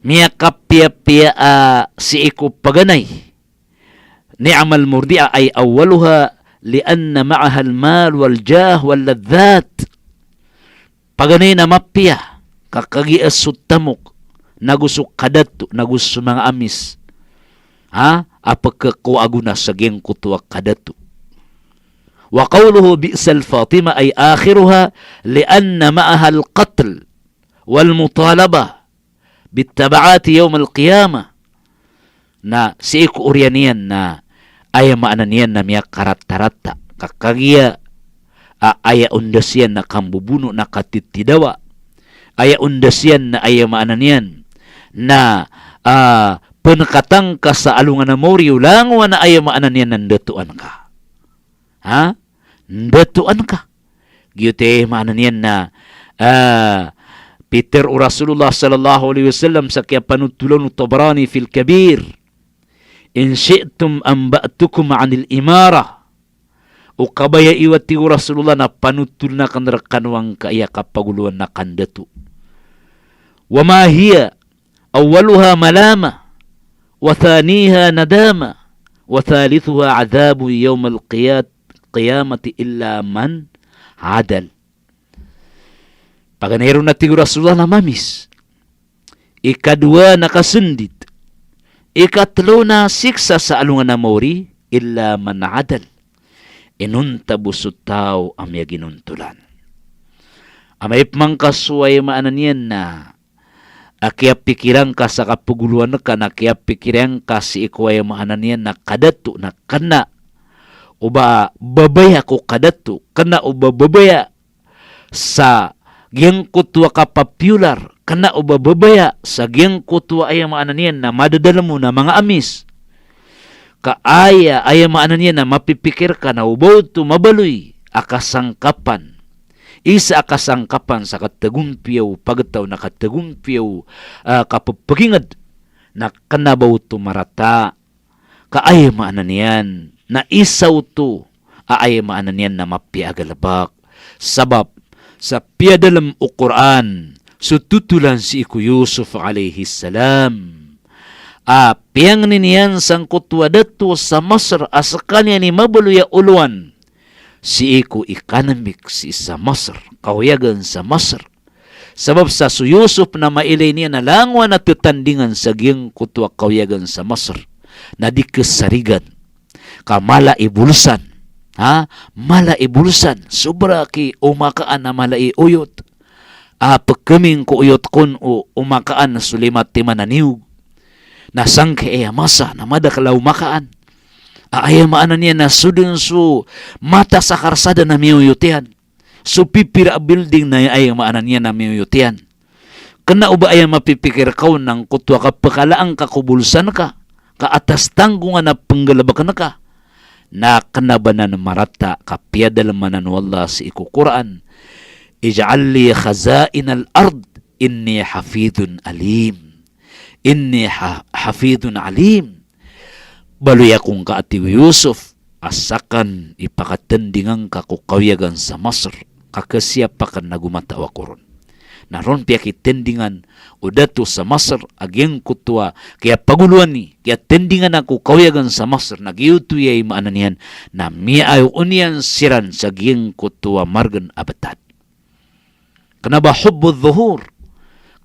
Miyakapiyapiya a sii ko paganay. Ni'mal murdi'ah ay awwaluha li'anna ma'ahal mal wal jah wal ladhdhat. Paganay na mapiya ka kagiya so tamok nago so kadato, nago so manga amis. Ha? A pkhakowa ago na sa giyangkoto a kadato. Wa qawluhu bi'sal fatima ay akhiruha li'anna ma'ahal qatl wal mutalabah bit taba'ati yawmal qiyamah. Na sii ko oriyan iyan na aya maana niyan na miyakaratarata. Ka kagiya a aya ondas iyan na kambobono na katitidawa. Aya ondas iyan na aya maana niyan na, ah, pnekatang ka sa alongan a maori o langowan a aya maana niyan na ndatoan ka. Ha? Ndatoan ka. Giyoto i maana niyan na, ah, pitharo o Rasulullah sallallahu alaihi wasallam sa kiyapanothol o Tabarani fil Kabir, "In shi'tum anba'tukum anil imarah." O kabaya iyo, a tig o Rasulullah, na panothol akn rkano angkaya kapagolowan a kandato. Wa ma hiya awwaluha malama, wa thaniha nadama, wa thalithuha adhabun yawmal qiyat-, qiyamati illa man adal. Paganay ron, a tig o Rasulullah, na mamis. Ikadowa na kasndit. Ikatlo na siksa sa alongan a maori, illa man adal. Inonta bo so taw a miyaginontolan. Amay pman ka so aya maana niyan na a kiyapikiran ka sa kapagolowan ka, na kiyapikiran ka sii ko aya maana niyan na kadato, na kna o ba babaya ko kadato, kna o ba babaya sa giyangkoto a kapapiolar, kna o ba babaya sa giyangkoto a aya maana niyan na madadalm on a manga amis. Ka aya, aya maana niyan na mapipikir ka na o ba oto mabaloy a kasangkapan. Isa a kasangkapan sa katagompiya o pagtaw na katagompiya o, ah, kapepeginged, na kna ba oto marata. Ka aya maana niyan na isa oto a aya maana niyan na mapiya a galebek. Sabap sa piyadalm o Qur'an so totolan sii ko Yusuf alayhis salam a piyangnin iyan sangkoto a dato sa Masr a skaniyan i mabaloy a olowan sii ko economic sii sa Masr, kawiyagan sa Masr. Sabap sa so Yusuf na mailay niyan a langowan a tetandingan sa giyangkoto a kawiyagan sa Masr na di kesarigan. Ka mala i bolsan. Ha? Mala i bolsan. Sobra ki omakaan a mala i oyot. A, pekeming ko oyot kon o omakaan so lima timan a niyog. Na sangkai a masa na madakel a omakaan. A, aya maana niyan na so den so matas a karsada na miyoyot iyan. So pipira a building na aya maana niyan na miyoyot iyan. Kena o ba aya mapipikir ka on angkoto a kapekalaan ka ko bolsan ka, ka atas tanggongan a penggalebeken ka. Na kena ba nan marata ka piyadalem anan o Allah sii ko Qur'an, "Ij'al li khazainal ard, inni hafidhun alim." Inni ha-, hafidhun alim. Baloy akong ka, a tig o Yusuf, a saken i pakatendingan ka ko kawiyagan sa Masr, ka kesiyapaken na gomataw ako ron. Na ron piyakitendingan o dato sa Masr a giyangkoto a kiyapagoloan i, kiyatendingan a ko kawiyagan sa Masr, na giyoto i aya maana niyan na miyaoon iyan siran sa giyangkoto a margen a betad. Kena ba hubbudh dhuhur.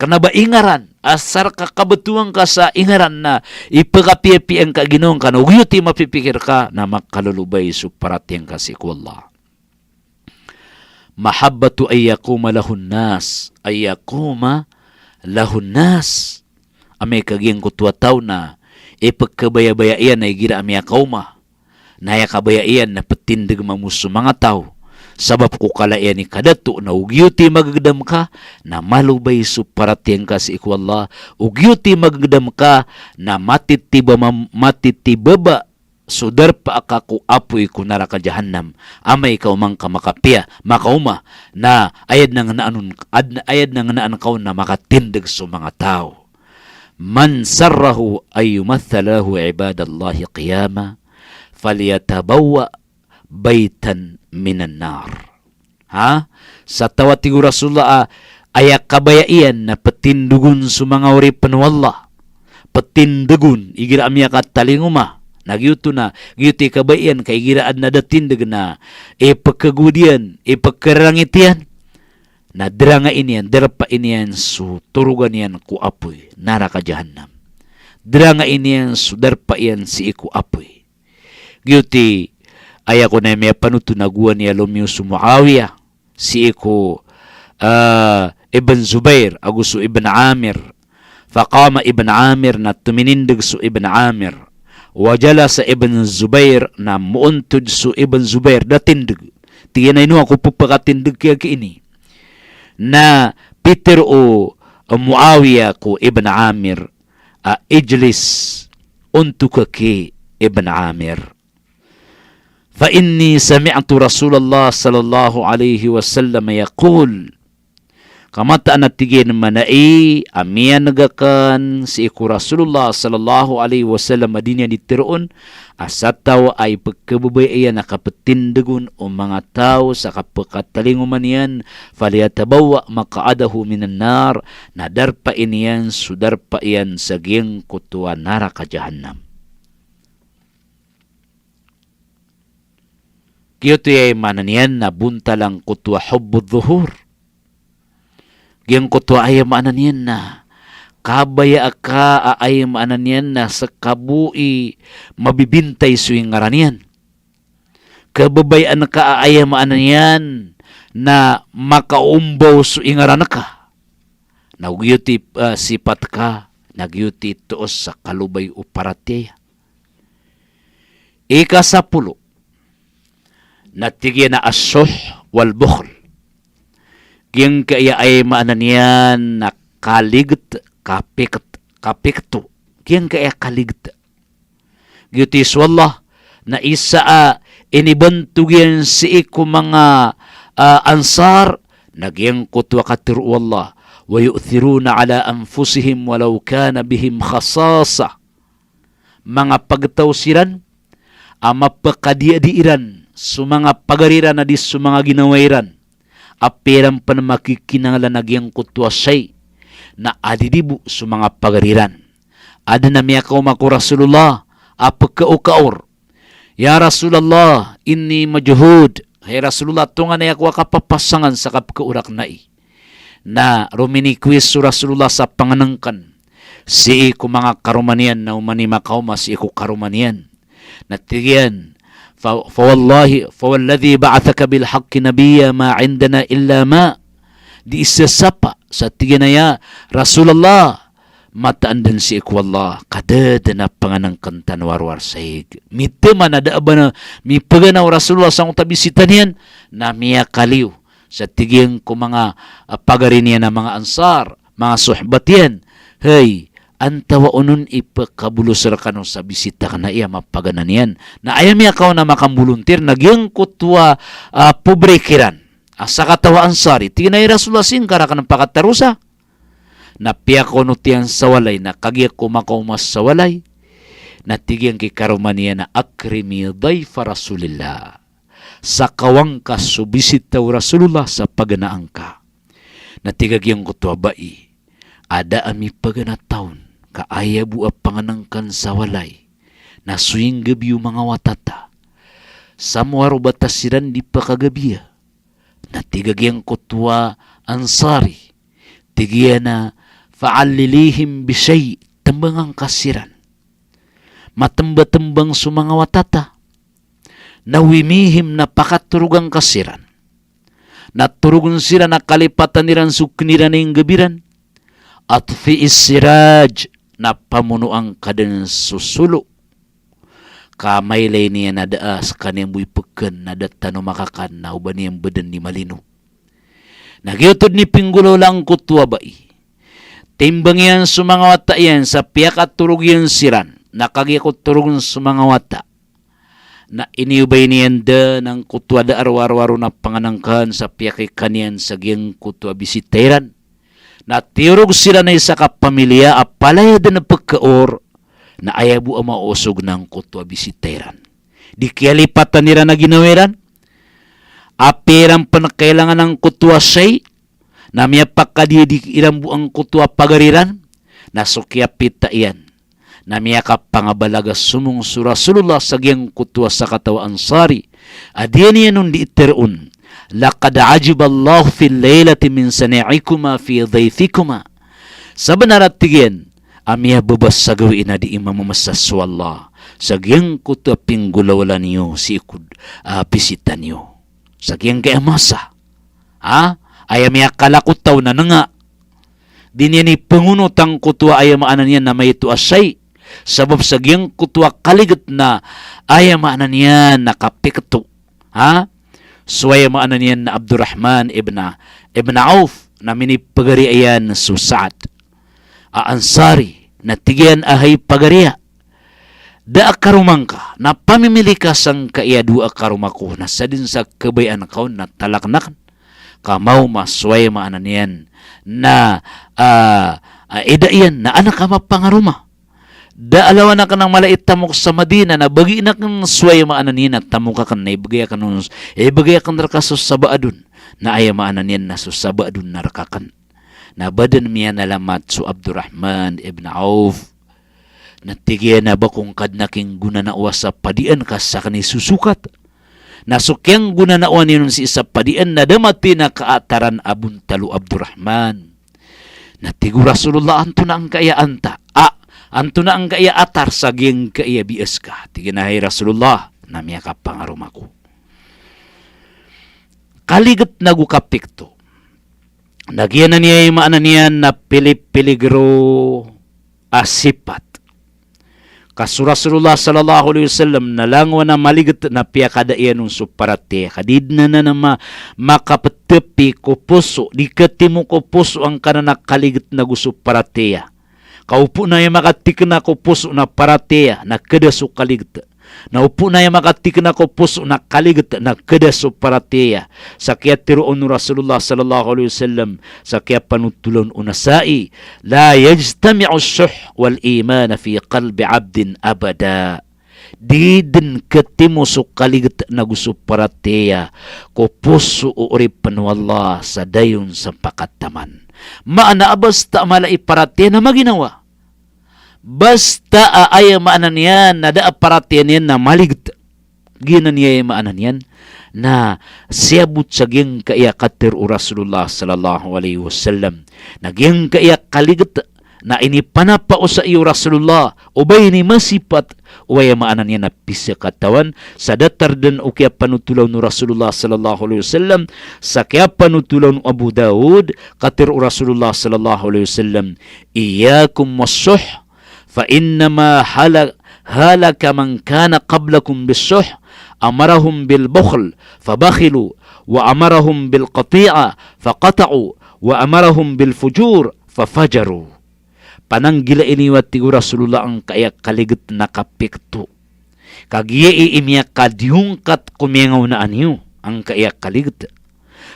Kena ba ingaran. Asar ka kabetowan ka sa ingaran na ipekapiyapiya angka ginawa ngka na o giyoto i mapipikir ka na makalolobay so paratiyaya ngka sii ko Allah. Mahabbatu an yaquma lahun nas. An yaquma lahun nas. Amay ka giyangkoto a taw na ipekabayabaya iyan a igira a miyakaoma na aya kabaya iyan na petindeg mambo so manga taw. Sabap ko kala iyan i kadato na o giyoto i magegedam ka na malobay so paratiyaya ngka sii ko Allah. O giyoto i magegedam ka na matitiba mam-, matitibaba so darpa aka ko apoy ko naraka Jahannam. Amay ka oman ka makapiya, makaoma, na aya den a ngenaan on, ad-, aya den a ngenaan ka on na makatindeg so manga taw. Man sarrahu an yumathala lahu ibadallahi qiyama, falyatabawwa baitan minan nar. Ha? Sa taw, a tig o Rasulullah, a aya kabaya iyan na petindegon so manga oripen o Allah. Petindegon, igira a miyakatalingoma. Na giyoto na, giyoto i kabaya iyan ka igira aden a da tindeg na ipekegod iyan, ipekerangit iyan. na drangai niyan, darpai niyan so torogan iyan ko apoy naraka Jahannam. Drangai niyan so darpa iyan sii ko apoy. Giyoto, aya kon a miyapanothol na gowani a lomiyo so Muawiyah sii ko, ah, Ibn Zubair ago so Ibn Amir. Faqama Ibn Amir, na tominindeg so Ibn Amir. Wa jalasa Ibn Zubair, na moontod so Ibn Zubair, da tindeg. Tig iyan a ino ako pepakatindeg kiya ki ini. Na pitero o Muawiyah ko Ibn Amir a, "Ijlis, onto ka ki Ibn Amir. Fa inni sami'tu Rasulullah sallallahu alaihi wasallam yaqul." Ka mataan a tig iyan a manay a miyaneg akn sii ko Rasulullah sallallahu alaihi wasallam a di niyan di teroon a sa taw a ipekebebay iyan a kapetindeg on o manga taw sa kapekatalingoma niyan, falyatabawwa' maq'adahu minan nar, na darpai niyan so darpa iyan sa giyangkoto a naraka Jahannam. Giyoto i aya maana niyan na bontal angkoto a hubbudh dhuhur. Giyangkoto a aya maana niyan na kabaya ka a aya maana niyan na seka bo i mabibintay so ingaran iyan. Kababayaan ka a aya maana niyan na makaombaw so ingaran ka. Na giyoto i, ah, sipat ka, na giyoto i toos sa kalobay o paratiyaya. Ikasapolo, na tig iyan a ash-shuh wal bukhl. Giyangkaya aya maana niyan na kaliget, kapiket, kapiketo. Giyangkaya kaliget. Giyoto i so Allah, na isa a inibantog iyan sii ko manga, ah, Ansar, na giyangkoto a katero o Allah, "Wa yu'thiruna ala anfusihim walaw kana bihim khasasah." Manga pagtaw siran a mapakadiyadi iran so manga pagari ran a di so manga ginawa iran. Apiya iran pen makikinanglan a giyangkoto a shay na adidi bo so manga pagari ran. Aden a miyakaoma ko Rasulullah a pekaokaor. "Ya Rasulullah, inni majhud." Hay Rasulullah, tonganay ako a kapapasangan sa kapekaor aken ai. Na rominikuis so Rasulullah sa pangenengken sii ko manga karoma niyan na oman i makaoma sii ko karoma niyan. Na tig iyan, fa, fa wallahi, fa walladhi ba'athaka bil haqqi nabiyya ma indana illa ma. Di isasapa sa tig iyan a ya Rasulullah, mataan den sii ko Allah, ka da den a pangenengken tano a rowar sa ig. Miteman a da a ba na mipegana o Rasulullah sangkoto a bisita niyan, na miyakaliyo sa tig iyan ko manga, ah, pagari niyan a manga Ansar, manga sohbat iyan. Hay, antawaa on i pekabolos rekano sa bisita aken ai a mapagana niyan. Na aya miyakaona a makambolontir na giyangkoto a, ah, pobre kiran a sakataw a Ansari. Tig iyan a ya Rasulullah, sii ngka raken pakatarosa. Na piyakaonot iyan sa walay, na kagiya ko makaoma sa walay, na tig iyan ki karoma niyan a akrimi dhayfa Rasulillah. Sakawa ngka so bisita o Rasulullah sa paganaan ka. Na tig a giyangkoto a bai a da a mipagana taon, ka aya bo a pangenengken sa walay na so inggebi o manga wata ta. Sa mowaro bata siran di pakagabiya. Na tig a giyangkoto a Ansari, tig iyan a, "Fa'allilihim bi shay'," tembangan ka siran. Matembatembang so manga wata ta. "Nawwimihim," na pakatorogan ka siran. Na torogen siran a kalipatan iran so keniran a inggebi ran. "Atfi'is siraj," na pamonoan ka den so solo. Ka mailay niyan a da a sekaniyan bo i peken na da tano makakan na oba niyan beden di malino. Na giyoto den i pinggolawla angkoto a bai. Timbang iyan so manga wata iyan sa piyakatorog iyan siran. Na kagiya ko torogen so manga wata, na iniyobay niyan den angkoto a da a rowar-rowar on a pangenengken sa piyakaikan iyan sa giyangkoto a bisita iran. Na tiyorog siran a isa ka pamiliya a palaya den a pekaor, na aya bo a maosog na angkoto a bisita iran. Di kiyalipatan iran a ginawa iran. Apiya iran pen kailangan angkoto a shay', na miyapakadiyadi iran bo angkoto a pagari ran, na so kiyapita iyan na miyakapangabalaga somong so Rasulullah sa giyangkoto a sakataw a Ansari a di niyan on di teroon "Laqad ajiba Allahu fil laylati min sani'ikuma fi dhayfikuma." Sabenar a tig iyan a miyababa sa gawii na dii mamamasa so Allah sa giyangkoto a pinggolawla niyo sii ko, ah, bisita niyo. Sa giyangkaya masa. Ha? Aya miyakalak o taw na nenga. Di niyan ipengonot angkoto a aya maana niyan na maito a shay. Sabap sa giyangkoto a kaliget na aya maana niyan na kapikto. Ha? So aya maana niyan na Abdurrahman ibn, ibn Auf na minipagariya iyan so Sa'd a Ansari na tig iyan a hay pagariya, da a karoma ngka, na pamimili ka sangkaya dowa a karoma ko, na sadn sa kabayaan ka on na talakn akn. Ka maoma so aya maana niyan na, ah, ah, ida iyan na an ka mapangaroma. Da a lawan akn a mala i tamok sa Madinah na bagiin akn so aya maana niyan na tamok akn na ibgay akn on, ibgay akn rka so sabaad on. Na aya maana niyan na so sabaad on na rka akn. Na ba dn miyanalamat so Abdurrahman ibn Auf. Na tig iyan a ba ko ngka dn a kinggonanaowa sa padian ka sakn i sosokat. Na so kiyanggonanaowa niyan on sii sa padian na da mathay na kaataran a bontal o Abdurrahman. Na tig o Rasulullah, antonaa ngkaya anta, a, antonaa ngkaya atar sa giyangkaya bias ka? Tig iyan a hay Rasulullah, na miyakapangaroma ko. Kaliget nago kapikto. Na giyanan i aya maana niyan na pilipiligro a sipat. Ka so Rasulullah sallallahu alaihi wasallam na langowan a maliget na piyakada iyan on so paratiyaya. Ka di dn anan a ma-, makaptepi ko poso, di katimo ko poso angkanan a kaliget nago so paratiyaya. Ka opama na aya makatikna ko poso na paratiyaya, na kada so kaliget. Na opama na aya makatikna ko poso na kaliget, na kada so paratiyaya. Sa kiyatharoa on o Rasulullah sallallahu alaihi wasallam, sa kiyapanothol on o Nasa'i, "La yajtami'u shuh wal iman fi qalbi abdin abada." Di dn katimo so kaliget nago so paratiyaya ko poso o oripn o Allah sa dayon sa pakataman. Maana a basta a mala i paratiyaya na maginawa. Basta a aya maana niyan na da a paratiyaya niyan na maliget. Giyanan i aya maana niyan na siyabot sa giyangkaya katharo o Rasulullah sallallahu alaihi wasallam. Na giyangkaya kaliget na inipanapa o sa iyo Rasulullah, o ba ini masipat o aya maana niyan na pisakatawan, sa datar dn o kiyapanothol on o Rasulullah sallallahu alaihi wasallam, sa kiyapanothol on o Abu Dawud, katharo o Rasulullah sallallahu alaihi wasallam, "Iyyakum was-shuh, fa innama hala-, halaka man kana qablakum bis-shuh, amarahum bil-bukhl, fabakhilu, wa amarahum bil-qati'ah, faqata'u, wa amarahum bil-fujur, fafajaru." Pananggilai niyo a tig o Rasulullah angkaya kaliget na kapikto. Ka giya i miyakadiyongkat ko miyangaonaan iyo angkaya kaliget.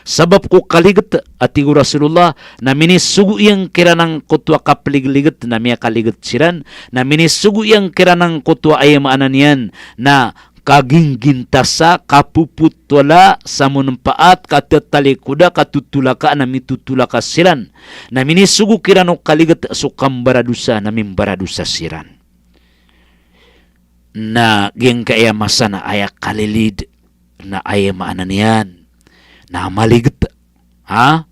Sabap ko kaliget a tig o Rasulullah na minisogo iyan kiran angkoto a kapligeliget na miyakaliget siran, na minisogo iyan kiran angkoto a aya maana niyan na kaginggintasa, kapopothola sa monompaat, katatalikoda, katotolaka na mitotolaka siran. Na minisogo kiran o kaliget so kambaradosa na mimbaradosa siran. Na giyangkaya masa na aya kalilid na aya maana niyan na maliget. Ha?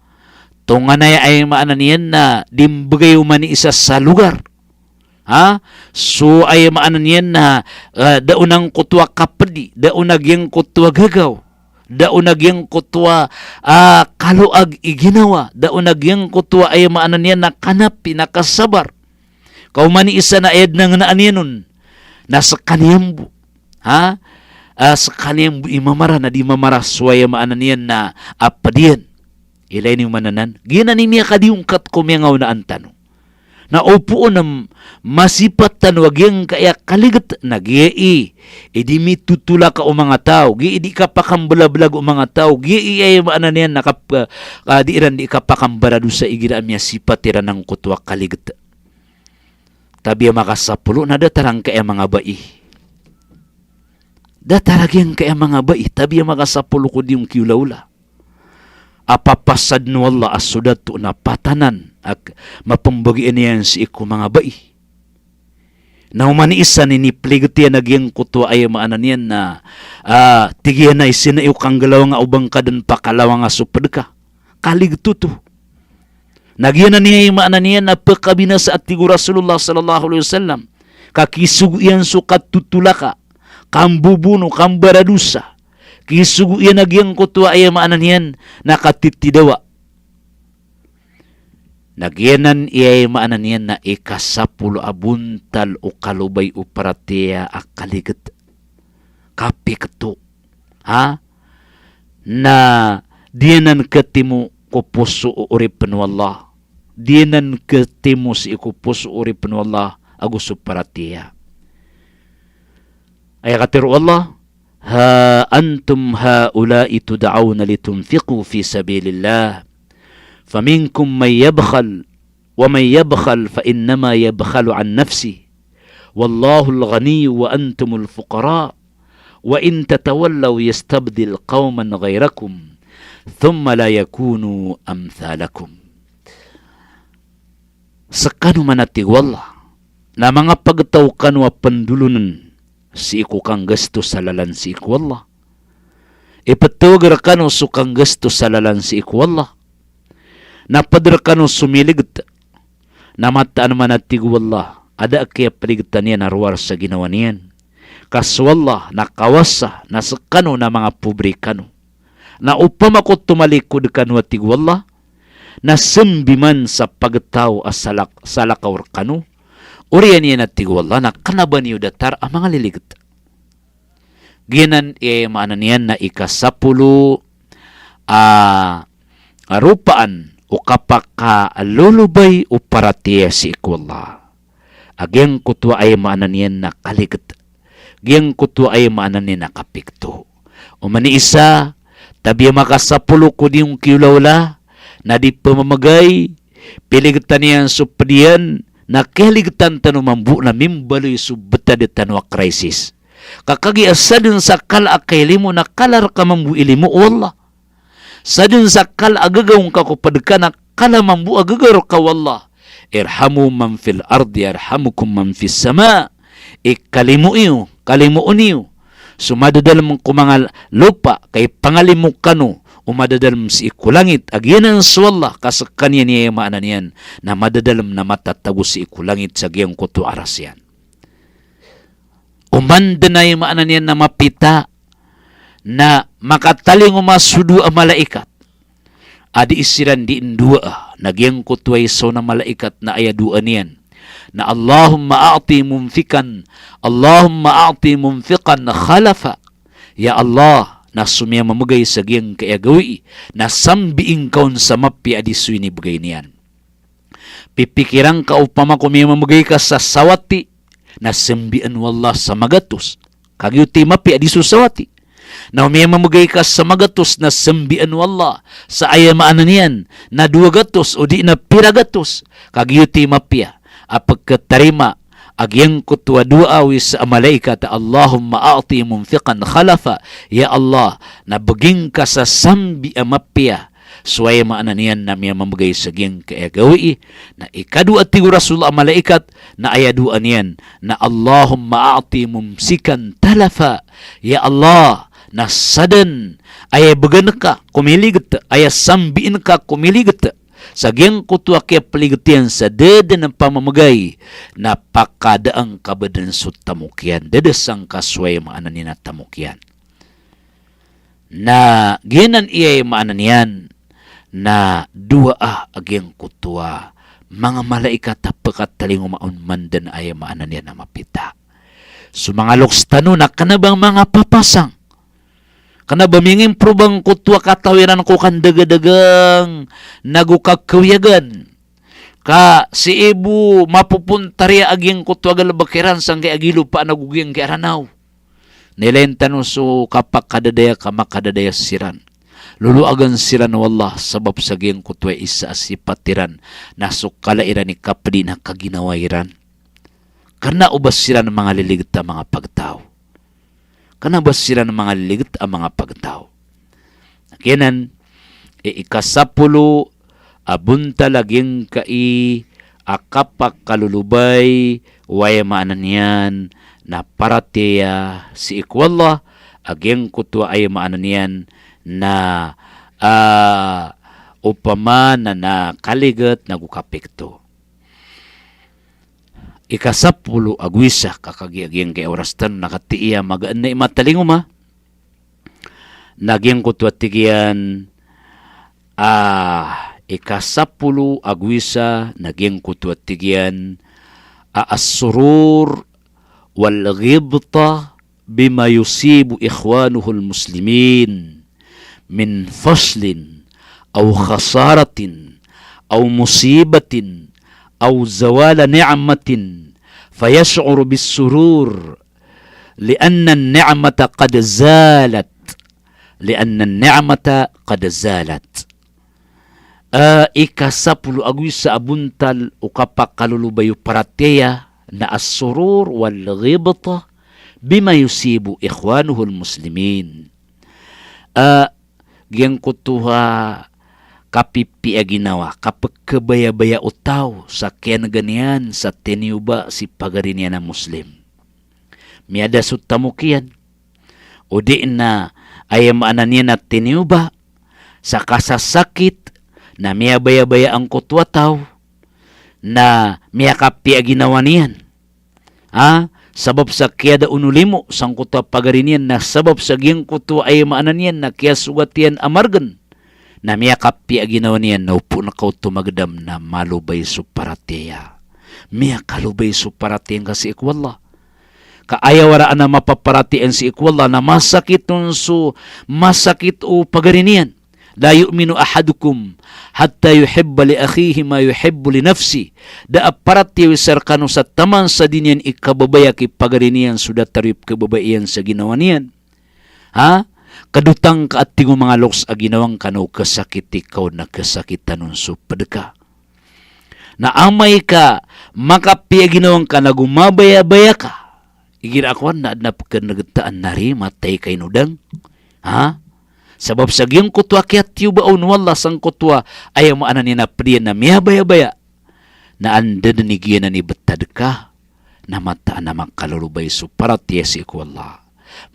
Tonganay a aya maana niyan na di mbegay o mani isa sa logar. Ha? So aya maana niyan na, eh, da on angkoto a kapedi, da on a giyangkoto a gagaw, da on a giyangkoto a, ah, kaloag i ginawa, da on a giyangkoto a aya maana niyan na kanapi, na kasabar. Ka o mani isa na aya dn a ngenaan iyan on na sekaniyan bo. Ha? Ah, sekaniyan bo i mamara na di mamara so aya maana niyan na aped iyan. Ilay niyo man anan. Giyanan i miyakadiyongkat ko miyangaonaan tano. Na opama na masipat tano a giyangkaya kaliget na giya i, i di mitotolaka o manga taw, giya i di kapakambelabelag o manga taw, giya i aya maana niyan na kap-, ah, di iran di kapakambaradosa igira a miyasipat iran angkoto a kaliget. Tabiya makasapolo na datar angkaya manga bai. Datar a giyangkaya manga bai, tabiya makasapolo ko di on kiyolaola. A papasadn o Allah a so dato na patanan a mapembagian iyan sii ko manga bai. Na oman i isa na inipligit iyan a giyangkoto a aya maana niyan na, ah, tig iyan a isa na iyo kanggalawanga o ba ngka dn pakalawanga so pd ka. Kaligit oto. Na giyanan i aya maana niyan na pkabinasa a tig o Rasulullah sallallahu alaihi wasallam. Ka kisogo iyan so katotolaka, kambobono, kambaradosa. Kisogo iyan a giyangkoto a aya maana niyan na katitidawa. Na giyanan i aya maana niyan na ikasapolo a bontal o kalobay o paratiyaya a kaligit. Kapikto. Ha? Na di anan katimo ko poso o oripn o Allah. Di anan katimo sii ko poso o oripn o Allah ago so paratiyaya. Aya katharo o Allah, "Ha antum haula'i tud'auna litunfiqu fi sabilillah, faminkum man yabkhal, wa man yabkhal fa innama yabkhalu an nafsih, wallahul ghaniyyu wa antumul fuqara, wa in tatawallaw yastabdil qawman ghayrakum, thumma la yakunu amthalakum." Skano man, a tig o Allah, na manga pagtaw kano a pndolonn sii ko kanggasto sa lalan sii ko Allah. Iptawag rkano so kanggasto sa lalan sii ko Allah. Na pd rkano so miligit. Na mataan man, a tig o Allah, a da a kiyapligitan iyan a rowar sa ginawa niyan. Ka so Allah na kawasa na skano na manga pobre kano. Na opama ko tomalikod kano, a tig o Allah, na smbi man sa pagtaw a salak-, salakaw rkano, oriyan iyan, a tig o Allah, na kna ba niyo datar a manga liligit. Giyanan i aya maana niyan na ikasapolo a ropaan o kapakalolobay o paratiyaya sii ko Allah. A giyangkoto a aya maana niyan na kaligit. Giyangkoto a aya maana niyan na kapikto. Oman i isa, tabiya makasapolo ko di on kiyolaola, na di pmamagay, piligitan iyan so pd iyan, na kiyaligitan tano mambo na mimbaloy so btad tano a crisis. Ka kagiya sadn sa kala a kailimo na kala rka mambo i limo o Allah. Sadn sa kala a gagaw ngka ko pd ka na kala mambo a gagaw rka o Allah. Irhamu man fil ardi yarhamukum man fis sama. Ikalimo iyo, kalimoon iyo so madadalm ko manga lopa, ka ipangalimo kano o madadalm sii ko langit, a giyanan so Allah, ka skaniyan i aya maana niyan na madadalm na matatago sii ko langit sa giyangkoto a aras iyan. Oman dn a aya maana niyan na mapita na makatalingoma so dowa a malaikat a dii siran dii ndowaa, na giyangkoto a isa on a malaikat na aya dowaa niyan na, "Allahumma a'ti munfiqan, Allahumma a'ti munfiqan khalafa." Ya Allah, na so miyamamgay sa giyangkai a gawii, na sambii ngka on sa mapiya a di so inibgay niyan. Pipikiran ka opama ko miyamamgay ka sa sawati, na sambian o Allah sa magatos. Kagiya oto i mapiya a di so sawati. Na o miyamamgay ka sa magatos na sambian o Allah sa aya maana niyan na dowa gatos o di na pira gatos. Kagiya oto i mapiya a pkhatarima a giyangkoto a dowaa o isa a malaikat a, "Allahumma a'ti munfiqan khalafa." Ya Allah, na bgi ngka sa sambi a mapiya so aya maana niyan na miyamamgay sa giyangkai a gawii. Na ikadowa, a tig o Rasulullah, a malaikat na aya dowaa niyan na, "Allahumma a'ti mumsikan talafa." Ya Allah, na sadn aya bgan ka ko miligit, aya sambiin ka ko miligit sa giyangkoto a kiyapligit iyan sa da dn pamamgay, na pakadaan ka ba dn so tamok iyan, da da sangka so aya maana niyan a tamok iyan. Na giyanan i aya maana niyan na dowaa a giyangkoto a manga malaikat a pkhatalingoma on man dn a aya maana niyan a mapita. So manga loks tano na kna ba manga papasang. Kna ba mingimprove angkoto a kataw iran ko kandagadagang nago kakawiyagan. Ka sii bo mapopontariya a giyangkoto a galbk iran sangkai a gilopa nago giyangkai a Ranaw. Na ilayin tano so kapakadadaya ka makadadaya siran. Loloagan siran o Allah sabap sa giyangkoto a isa a sipat iran na so kala iran i kapdi na kaginawa iran. Kna o ba siran manga liligit a manga pagtaw. Kna ba siran manga liligit a manga pagtaw. Giyanan i ikasapolo a bontal a giyangkai a kapakalolobay o aya maana niyan na paratiyaya sii ko Allah, a giyangkoto a aya maana niyan na, ah, opama na, na kaligat nago kapikto. Ika sapolo ago isa, ka kagiya giyangkai a oras tano na katii a magaan na i matalingoma. Na giyangkoto a tig iyan, ah, ika sapolo ago isa, na giyangkoto a tig iyan a as-surur wal ghibta bima yusibu ikhwanuhul muslimin min faslin aw khasaratin aw musibatin aw zawala ni'matin fayash'uru bis-surur li'anna an-ni'mata qad zalat, li'anna an-ni'mata qad zalat. Eh, ika sapolo ago isa a bontal o kapakalolobay o paratiyaya na as-surur wal ghibta bima yusibu ikhwanuhul muslimin. Eh, giyangkoto a kapipiya ginawa, kapekhabayabaya o taw sa kiyanega niyan sa tiniyoba si pagari niyan a Muslim. Miyada so tamok iyan. O di na aya maana niyan na tiniyoba sa kasasakit, na miyabayabaya angkoto a taw, na miyakapiya ginawa niyan. Ha? Sabap sa kiyada on o limo sangkoto a pagari niyan, na sabap sa giyangkoto a aya maana niyan na kiyasogat iyan a margen. Na miyakapiya ginawa niyan na opama ka oto magedam na malobay so paratiyaya. Miyakalobay so paratiyaya ngka sii ko Allah. Ka aya waraan a mapaparatiyaya sii ko Allah na masakit on so, masakit o pagari niyan. La yu'minu ahadukum hatta yuhibba li akhihi ma yuhibbu li nafsih. Da a paratiyaya o isa rekano sa taman sa di niyan ikababaya ki pagari niyan so datar o ipekhababaya iyan sa ginawa niyan. Ha? Kedotang ka a tig o manga loks a ginawa ngka na o kesakiti ka on na kesakitan on so ped ka. Na amay ka makapiya ginawa ngka nago mabayabaya ka, igira a kowan na aden a pekenegetaan na ri matay ka inodang. Ha? Sabap sa giyangkoto a kiyatiyoba on o Allah sangkoto a aya maana niyan na ped iyan na miyabayabaya. Na anda den i giyanan i betad ka, na mataan a makalolobay so paratiyaya sii ko Allah.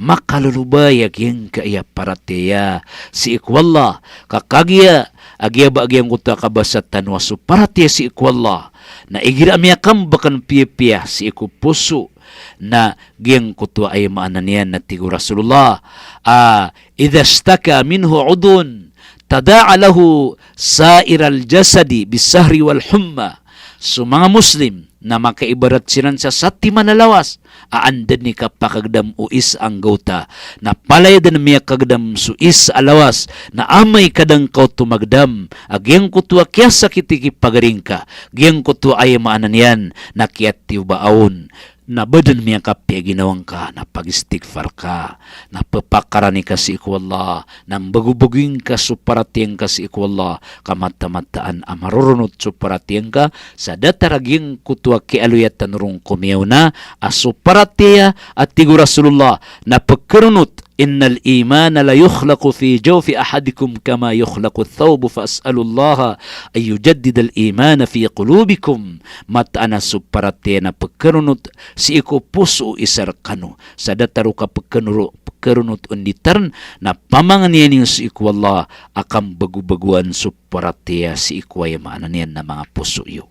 Makalolobay a giyangkaya paratiyaya sii ko Allah. Ka kagiya a giya ba giyangkoto a kabasa tano a so paratiyaya sii ko Allah na igira a miyakambeken piyapiya sii ko poso, na giyangkoto a aya maana niyan na tig o Rasulullah, a, idha ishtaka minhu udwun tada'a lahu sa'iral jasadi bis-sahri wal humma. So manga Muslim na makaibarat siran sa satiman a lawas a anda den i kapakagedam o isa a anggawta, na palaya den miyakagedam so isa a lawas, na amay ka da ngka oto magedam a giyangkoto a kiyasakiti ki pagari ngka, giyangkoto a aya maana niyan na kiyatiyoba on, na ba den miyakapiya ginawa ngka, na pagistighfar ka, na pepakarani ka sii ko Allah, na mbagobagoyi ngka so paratiyaya ngka sii ko Allah, ka matamataan a maroronot so paratiyaya ngka sa datar a giyangkoto a kiyaaloya tano ron ko miyaona a so paratiyaya a tig o Rasulullah na pekeronot, innal imana la yukhlaqu fi jawfi ahadikum kama yukhlaqu ath-thawbu fa as'alullaha an yujaddidal imana fi qulubikum. Mataan a so paratiyaya na pekeronot sii ko poso o isa rekano sa datar o kapekenoro-, pekeronot on di taren na pamangeniya niyo sii ko Allah a kambagobagoan so paratiyaya sii ko aya maana niyan na manga poso iyo.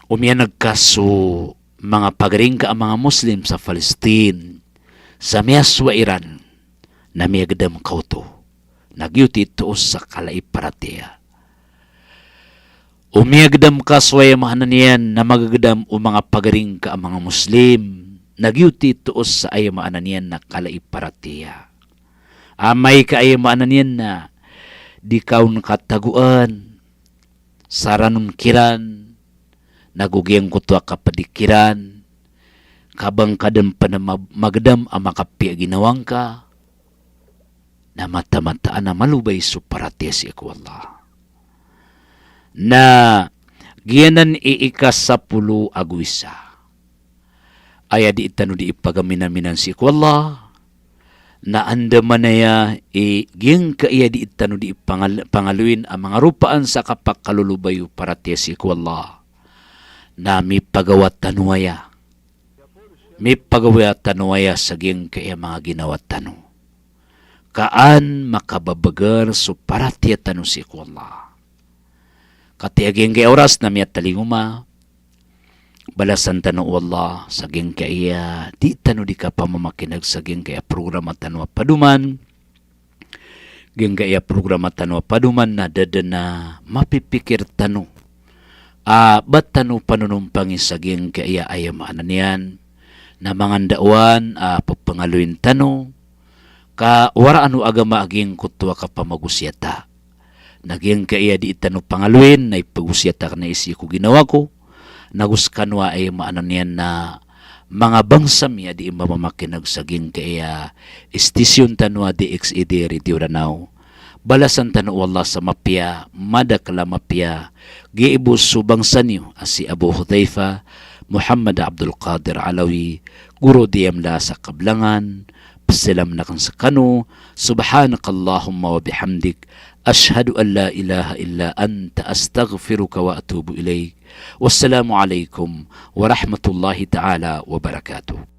O miyaneg ka so manga pagari ngka a manga Muslim sa Palestine, sa miyasowa iran, na miyagedam ka oto, na giyoto i toos sa kala i paratiyaya. O miyagedam ka so aya maana niyan na magegedam o manga pagari ngka a manga Muslim, na giyoto i toos sa aya maana niyan na kala i paratiyaya. Amay ka aya maana niyan na di ka on katagoan sa ranon kiran, nago giyangkoto a kapedi kiran, ka ba ngka den pen ma-, magedam a makapiya ginawa ngka, na matamataan a malobay so paratiyaya sii ko Allah. Na giyanan i ika sapolo ago isa. Aya di tano di ipagaminaminan sii ko Allah, na andamanaya i giyangkaya dii tano dii pangal-, pangaloyin a manga ropaan sa kapakalolobay o paratiyaya sii ko Allah, na mipagawa tano aya, mipagawa tano aya sa giyangkaya manga ginawa tano. Ka an makababagar so paratiyaya tano sii ko Allah. Katii a giyangkaya oras na miyatalingoma, balasan tano o Allah sa giyangkaya dii tano dii kapamamakineg sa giyangkaya programa tano a Padoman. Giyangkaya programa tano a Padoman na da dn a mapipikir tano a ba tano panonompangi sa giyangkaya, aya maana niyan na manga ndaowan a pphangaloyin tano, ka waraan o agama a giyangkoto a kapamagosiyata. Na giyangkaya dii tano pangaloyin na ipagosiyata akn aya sii ko ginawa ko, nago skano a, aya maana niyan na manga bangsa mi a dii mamamakineg sa giyangkaya station tano a D X E D Radio Danao. Balasan tano o Allah sa mapiya, madakl a mapiya, giya i bo so bangsa niyo a si Abu Hudhaifa Muhammad Abdul Qadir Alawi, goro diyam la sa kablangan, pzalam akn skano, subhanakallahumma wa bihamdik, ashhadu an la ilaha illa anta, astaghfiruka wa atubu ilaik. Wassalamu alaikum warahmatullahi ta'ala wabarakatuh.